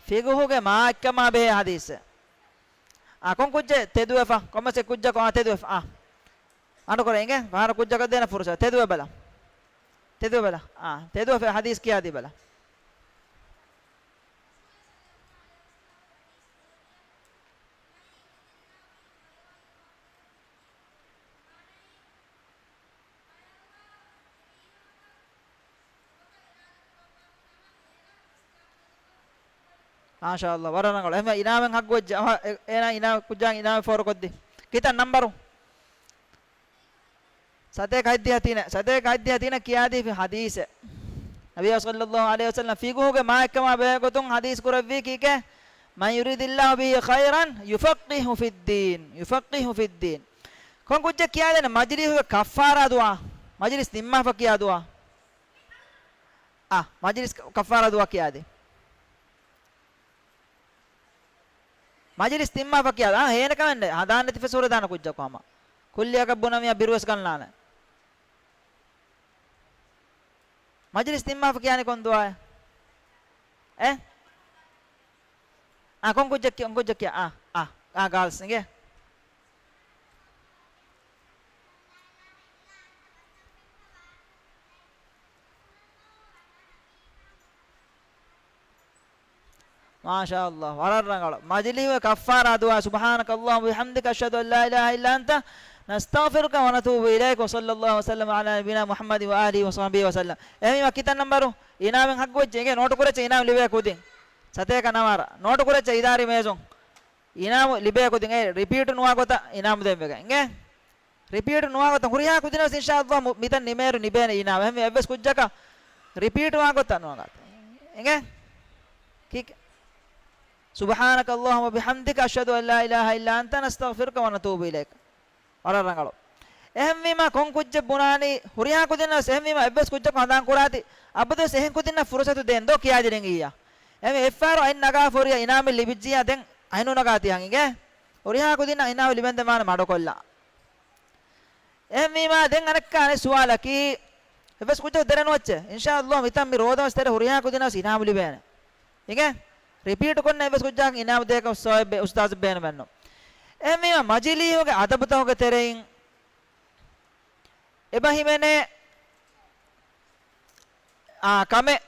ފިޤުހުގެ މާތްކަމާ ބެހޭ ޙަދީޘެއް. އާ، ކޮން ކުއްޖެއް ތެދުވެފަ؟ ކޮންމެސް އެއް ކުއްޖަކު، އާ، ތެދުވެފަ. އާ. އަނޑުކޮޅެއް އިނގޭ. ފަހަރަށް ކުއްޖަކަށް ދޭނެ ފުރުޞަތު. ތެދުވެބަލަ. ތެދުވެބަލަ. އާ، ތެދުވެފަ ޙަދީޘް ކިޔާދީބަލަ. މާޝާﷲ، ވަރަށް ރަނގަޅު. އެހެންވެ އިނާމެއް ޙައްޤުވެއްޖެ. އަހަ، އެ-، އޭނާ އިނާމް، ކުއްޖާ އިނާމެއް ފޯރުކޮށްދީ. ކިތައް ނަންބަރު؟ ސަތޭކަ ހަތްދިހަ ތިނެއް، ސަތޭކަ ހަތްދިހަ ތިނެއް ކިޔާދީފި ޙަދީޘެއް. ނަބިއްޔާ ޞައްލަﷲ ޢަލައިހި ވަސައްލަމް ފިޤުހުގެ މާތްކަމާ ބެހޭ ގޮތުން ޙަދީޘް ކުރެއްވީ ކީކޭ؟ مَن يُرِدِ اللَّهُ بِهِ خَيْرًا يُفَقِّهْهُ فِي الدِّينِ، يُفَقِّهْهُ فِي الدِّينِ. ކޮން ކުއްޖެއް ކިޔާދޭނެ މަޖިލީހުގެ ކައްފާރާ ދުޢާ؟ މަޖިލީސް ނިންމާފަ ކިޔާ ދުޢާ. އާ، މަޖިލީސް ކައްފާރާ ދުޢާ ކިޔާދޭ. މަޖިލީސް ނިންމާފަ ކިޔާ، އާ، ހޭނެ ކަމެއް ނެތް. ހަނދާން ނެތި ފެސުރެ ދާނެ ކުއްޖަކު ހަމަ. ކުއްލިއަކަށް ބުނަމިޔާ ބިރުވެސް ގަންނާނެ. މަޖިލީސް ނިންމާފަ ކިޔާނީ ކޮން ދުޢާއެއް؟ އެ؟ އާ، ކޮން ކުއްޖެއް ކިޔާ، ކޮން ކުއްޖެއް ކިޔާ؟ އާ، އާ، އާ، ގާލްސް އިނގޭ. މާޝާﷲ، ވަރަށް ރަނގަޅު. މަޖިލީހުގެ ކައްފާރާ ދުޢާ، سبحانك اللهم وبحمدك، أشهد أن لا إله إلا أنت، نستغفرك ونتوب إليك، وصلى الله وسلم على نبينا محمد وآله وصحبه وسلم. އެހެންވީމަ ކިތައް ނަންބަރު؟ އިނާމެއް ޙައްޤުވެއްޖެ. އިނގޭ، ނޯޓު ކުރައްޗޭ، އިނާމް ލިބޭ ކުދިން. ސަތޭކަ ނަވާރަ. ނޯޓު ކުރައްޗޭ އިދާރީ މޭޒުން. އިނާމު ލިބޭ ކުދިން. އެ ރިޕީޓް ނުވާ ގޮތަށް އިނާމް ދޭން ވެގެން. އިނގޭ؟ ރިޕީޓް ނުވާ ގޮތަށް ހުރިހާ ކުދިން ވެސް އިންޝާﷲ މު-، މިތަން ނިމޭއިރު ނިބޭނެ އިނާމް. އެހެންވެ އެއްވެސް ކުއްޖަކަށް ރިޕީޓް ވާ ގޮތަށް ނުވާ ގޮތަށް. އިނގޭ؟ ކި-، سبحانك اللهم وبحمدك، أشهد أن لا إله إلا أنت، نستغفرك ونتوب إليك. ވަރަށް ރަނގަޅު. އެހެންވީމާ ކޮން ކުއްޖެއް ބުނާނީ ހުރިހާ ކުދިންނަށް ވެސް، އެހެންވީމާ އެއްވެސް ކުއްޖަކު ހަނދާން ކުރާތި، އަބަދުވެސް އެހެން ކުދިންނަށް ފުރުޞަތު ދޭން ދޯ ކިޔާދިނިން އިއްޔާ. އެހެންވެ އެއްފަހަރު އަތް ނަގާފަ ހުރި އިނާމެއް ލިބިއްޖިއްޔާ ދެން އަތް ނުނަގާތީ އަހަން އިނގޭ. ހުރިހާ ކުދިންނަށް އިނާމް ލިބެންދެން ވާނެ މަޑުކޮށްލާ. އެހެންވީމާ، ދެން އަނެއްކާ އަނެއް ސުވާލަކީ، އެއްވެސް ކުއްޖަކު ދެރަ ނުވެއްޗޭ. އިންޝާﷲ މިތަން މި ރޯދަމަސް ތެރޭ ހުރިހާ ކުދިންނަށް ވެސް އިނާމް ލިބޭނެ. އިނގޭ؟ ރިޕީޓް ކޮށްނެ އެއްވެސް ކުއްޖަކަށް އިނާމް ދޭކަށް ސޯއެއް ބޭ-، އުސްތާޒެއް ބޭނުމެއްނު. އެހެންވީމާ، މަޖިލީހުގެ އަދަބުތަކުގެ ތެރެއިން އެބަ ހިމެނޭ، އާ، ކަމެއް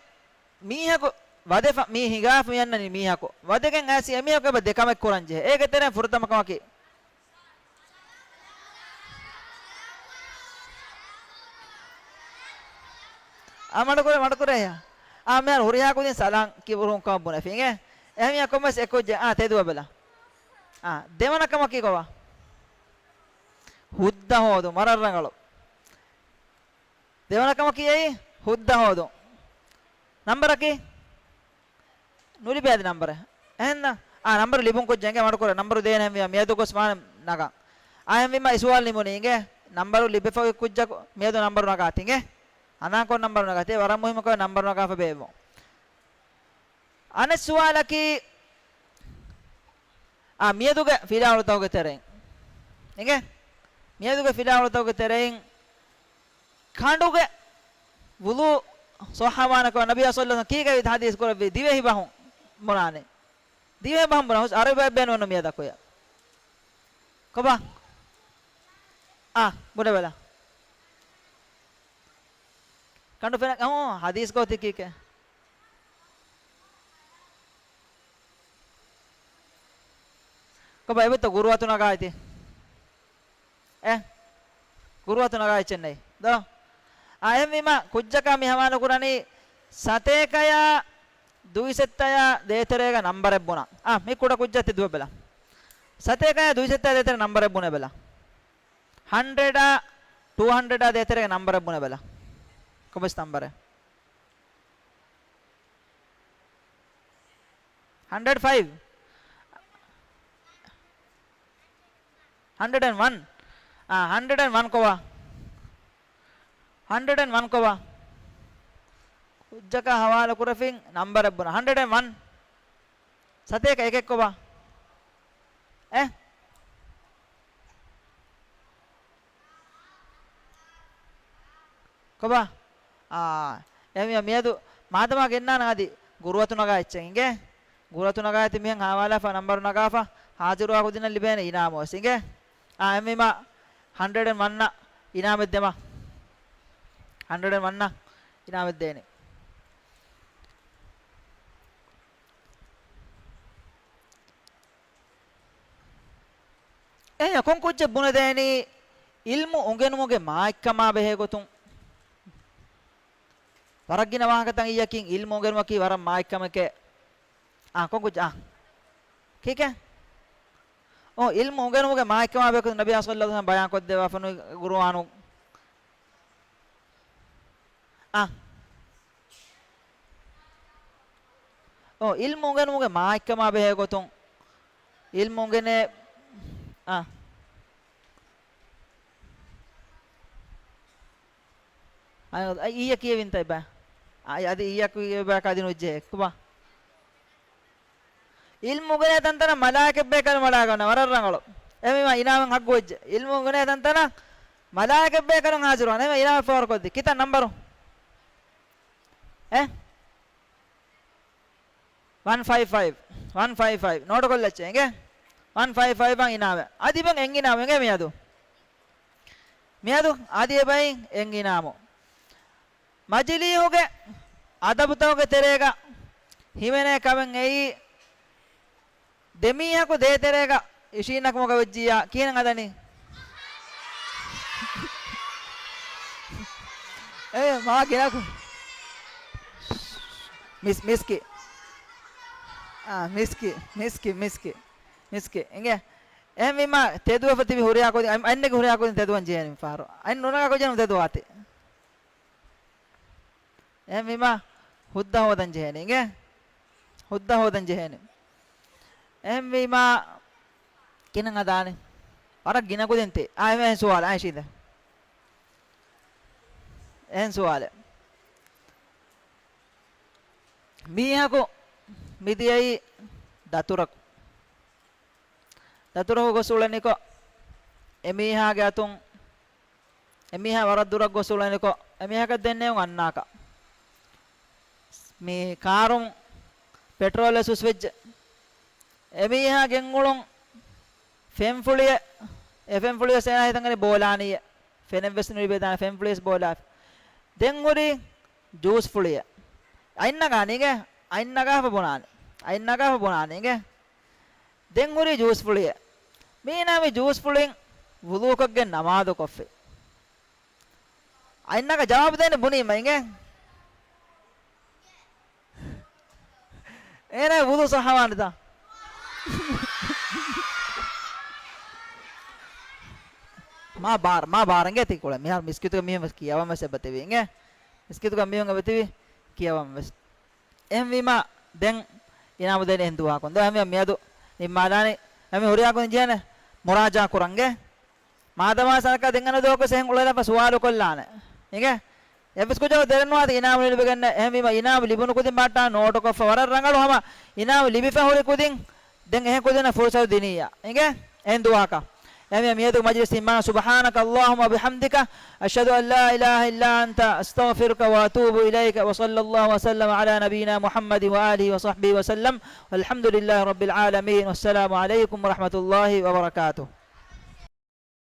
މީހަކު ވަދެފަ، މީ ހިނގާފަ މި އަންނަނީ މީހަކު. ވަދެގެން އައިސް އެމީހަކު އެބަ ދެ ކަމެއް ކުރަން ޖެހޭ. އޭގެ ތެރެއިން ފުރަތަމަ ކަމަކީ، އާ، މަޑުކުރޭ، މަޑުކުރޭ. އާ، މިހާރު ހުރިހާ ކުދިން ސަލާން ކިބުރުން ކަމަށް ބުނެފި އިނގޭ. އެހެންވިޔާ ކޮންމެސް އެއް ކުއްޖެއް، އާ، ތެދުވަބަލަ. އާ، ދެވަނަ ކަމަކީ ކޮބާ؟ ހުއްދަ ހޯދުން. ވަރަށް ރަނގަޅު. ދެވަނަ ކަމަކީ އެއީ ހުއްދަ ހޯދުން. ނަންބަރަކީ؟ ނުލިބޭ އަދި ނަންބަރެއް. އެހެންނަ؟ އާ، ނަންބަރު ލިބުން ކުއްޖެއް އިނގޭ މަޑުކުރޭ. ނަންބަރު ދޭނެ ހެންވިޔާ މިއަދު ގޮސް މާ ނަގާ. އާ، އެހެންވީމާ އިސުވާލު ނިމުނީ އިނގޭ. ނަންބަރު ލިބިފައި ކުއްޖަކު މިއަދު ނަންބަރު ނަގާތި އިނގޭ. އަނާކޮށް ނަންބަރު ނަގާތި. ވަރަށް މުހިއްމު ކަމެއް ނަންބަރު ނަގާފަ ބޭއްވުން. އަނެއް ސުވާލަކީ، އާ، މިއަދުގެ ފިލާވަޅުތަކުގެ ތެރެއިން. އިނގޭ؟ މިއަދުގެ ފިލާވަޅުތަކުގެ ތެރެއިން ކަނޑުގެ ވުޟޫ ޞައްޙަވާނެކަމަށް ނަބިއްޔާ ޞައްލަﷲު ޢަލައިހި ވަސައްލަމަ ކީކޭ ޙަދީޘް ކުރެއްވީ؟ ދިވެހި ބަހުން ބުނާނެ. ދިވެހި ބަހުން ބުނާ ހުސް ޢަރަބި ބަހެއް ބޭނުމެއް ނުވޭ މިއަދަކު އެޔަށް. ކޮބާ؟ އާ، ބުނެބަލަ. ކަނޑު ފެނަ، އަހު، ޙަދީޘް ގޯތި ކީކޭ؟ ކޮބާ އެބަތަ ގުރުއަތު ނަގާއިތި. އެ؟ ގުރުއަތު ނަގާ އެއްޗެއް ނެތް ދޯ؟ އާ، އެހެންވީމާ ކުއްޖަކާ މި ހަވާލު ކުރަނީ ސަތޭކަޔާ ދުއިސައްތަޔާ ދޭތެރޭގަ ނަންބަރެއް ބުނާ. އާ، މި ކުޑަ ކުއްޖާ ތި ދުވަ ބެލަ. ސަތޭކަޔާ ދުއިސައްތަޔާ ދޭތެރޭ ނަންބަރެއް ބުނެ ބެލަ. ހަންޑްރެޑާ ޓޫ ހަންޑްރެޑާ ދޭތެރޭގެ ނަންބަރެއް ބުނެ ބެލަ. ކޮބަސް ނަންބަރެއް؟ ހަންޑްރެޑް ފައިވް. ހަންޑްރެޑް އެންޑް ވަން. އާ، ހަންޑްރެޑް އެންޑް ވަން ކޮބާ؟ ހަންޑްރެޑް އެންޑް ވަން ކޮބާ؟ ކުއްޖަކާ ހަވާލު ކުރެފިން ނަންބަރެއް ބުނަ. ހަންޑްރެޑް އެންޑް ވަން. ސަތޭކަ އެކެއް ކޮބާ؟ އެ؟ ކޮބާ؟ އާ، އެހެންވީމަ މިއަދު މާދަމާ ގެންނާނަން އަދި ގުރުއަތު ނަގާ އެއްޗެއް އިނގޭ. ގުރުއަތު ނަގާ އެތި މިހެން ހާވާލާފަ ނަންބަރު ނަގާފަ ހާޒިރުވާ ކުދިންނަށް ލިބޭނެ އިނާމު ވެސް އިނގޭ. އާ، އެހެންވީމަ ހަންޑްރެޑް އެންޑް ވަން އަށް އިނާމެއް ދެމަ. ހަންޑްރެޑް އެންޑް ވަން އަށް އިނާމެއް ދޭނެ. އެހެން ކޮން ކުއްޖެއް ބުނެދޭނީ އިލްމު އުނގެނުމުގެ މާތްކަމާ ބެހޭ ގޮތުން؟ ވަރަށް ގިނަ ވާހަކަތައް އިއްޔަކީ އިލްމު އުނގެނުމަކީ ވަރަށް މާތްކަމެކޭ. އާ، ކޮން ކުއްޖެއް؟ އާ. ކީކޭ؟ އޯ، އިލްމު އުނގެނުމުގެ މާތްކަމާ ބެހޭ ގޮތުން ނަބިއްޔާ ޞައްލަﷲު ޢަލައިހި ވަސައްލަމަ ބަޔާން ކޮށްދެއްވާފަ ނުވި ގުރުއާނު. އާ. އޯ، އިލްމު އުނގެނުމުގެ މާތްކަމާ ބެހޭ ގޮތުން އިލްމު އުނގެނޭ. އާ. އަ، އިއްޔެ ކިޔެވިންތަ އެބަ؟ އަ، އަދި އިއްޔެ ކިޔެވި ބަޔަކަށް އަދި ނުޖެހޭ. ކޮބާ؟ އިލްމު އުނގެނޭ ތަންތަނަށް މަލާއިކަތް ބޭކަލުން ވަޑާގަންނަ ވަރަށް ރަނގަޅު. އެހެންވީމަ އިނާމެއް ހައްގު ވެއްޖެ. އިލްމު އުނގެނޭ ތަންތަނަށް މަލާއިކަތް ބޭކަލުން ހާޒިރުވާނެ. އެހެންވީމަ އިނާމެއް ފޯރުކޮށްދީ. ކިތައް ނަންބަރު؟ އެ؟ ވަން ފައިވް ފައިވް. ވަން ފައިވް ފައިވް. ނޯޓުކޮށްލައްޗޭ އިނގޭ. ވަން ފައިވް ފައިވް އަށް އިނާމެއް. އަދި އިބަން އެއް އިނާމު އިނގޭ މިއަދު. މިއަދު އަދި އެބައިން އެއް އިނާމު. މަޖިލީހުގެ އަދަބުތަކުގެ ތެރޭގަ ހިމެނޭ ކަމެއް އެއީ، ދެމީހަކު ދޭތެރޭގަ އިށީންނަކުމުގަ ވެއްޖިއްޔާ ކިހިނެއް ހަދަނީ؟ އޭ، މާ ގިނަކު. މިސް-، މިސްކި. އާ، މިސްކި، މިސްކި، މިސްކި، މިސްކި. އިނގޭ؟ އެހެންވީމާ، ތެދުވެފަ ތިބި ހުރިހާ ކުދިން، އަ-، އަންނެގެ ހުރިހާ ކުދިން ތެދުވަން ޖެހޭނެ މި ފަހަރު. އަން ނުނަގާ ކުއްޖެއް ނުތެދުވާތި. އެހެންވީމާ، ހުއްދަ ހޯދަން ޖެހޭނެ އިނގޭ. ހުއްދަ ހޯދަން ޖެހޭނެ. އެހެންވީމާ، ކިހިނެއް ހަދާނެ؟ ވަރަށް ގިނަ ކުދިން ތި. އާ، އެހެން ސުވާލެއް. އާ، އިށީނދެ. އެހެން ސުވާލެއް. މީހަކު މިދިޔައީ ދަތުރަކު. ދަތުރަކު ގޮސް އުޅެނިކޮށް، އެމީހާގެ އަތުން، އެމީހާ ވަރަށް ދުރަށް ގޮސް އުޅެނިކޮށް، އެމީހަކަށް ދެންނެވުން އަންނާކަށް. މި ކާރުން ޕެޓްރޯލް ވެސް ހުސްވެއްޖެ. އެމީހާ ގެންގުޅުން ފެންފުޅިއެއް، އެ ފެންފުޅި ވެސް އޭނާ ހިތަށް އަރި ބޯލާނީއޭ. ފެނެއް ވެސް ނުލިބޭ ދާނެ ފެންފުޅި ވެސް ބޯލާފި. ދެން ހުރީ ޖޫސް ފުޅިއެއް. އަތް ނަގާނީ އިނގޭ، އަތް ނަގާފަ ބުނާނެ. އަތް ނަގާފަ ބުނާނެ އިނގޭ. ދެން ހުރީ ޖޫސް ފުޅިއެއް. މީނާ މި ޖޫސް ފުޅިން ވުޟޫކޮށްގެން ނަމާދު ކޮށްފި. އަތް ނަގާ ޖަވާބު ދޭނެ ބުނީމަ އިނގޭ. އޭނާ ވުޟޫ ޞައްޙަވާނެތަ؟ މާ ބާރަ، މާ ބާރަ އިނގޭ ތި ކުޅެ. މިހާރު މިސްކިތުގަ މީހުން ވެސް ކިޔަވަން ވެސް އެބަތިބި އިނގޭ. މިސްކިތުގަ މީހުން އެބަތިބި ކިޔަވަން ވެސް. އެހެންވީމާ، ދެން އިނާމު ދޭނެ އެހެން ދުވަހަކުން. ދޯ އެހެންވީމަ މިއަދު ނިންމާލާނީ. އެހެންވީމަ ހުރިހާ ކުދިން ޖެހޭނެ މުރާޖާ ކުރަން އިނގޭ. މާދަމާ ސަރަކާ ދެން އަންނަ ދުވަހަކުވެސް އެހެން އުޅެލަފަ ސުވާލު ކޮށްލާނެ. އިނގޭ؟ އެއްވެސް ކުއްޖަކު ދެރަން ނުވާތީ އިނާމު ލިބިގެން. އެހެންވީމަ އިނާމު ލިބުނު ކުދިން ބަހައްޓާ ނޯޓުކޮށްފަ ވަރަށް ރަނގަޅު. ހަމަ އިނާމު ލިބިފަ ހުރި ކުދިން ދެން އެހެން ކުދިންނަށް ފުރުސަތު ދިނިއްޔާ. އިނގޭ؟ އެހެން ދުވަހަކަށް. އެހެންވީމަ މިއަދު މަޖިލިސް ނިންމާނަ. سبحانك اللهم وبحمدك، أشهد أن لا إله إلا أنت، أستغفرك وأتوب إليك، وصلى الله وسلم على نبينا محمد وآله وصحبه وسلم، والحمد لله رب العالمين، والسلام عليكم ورحمة الله وبركاته.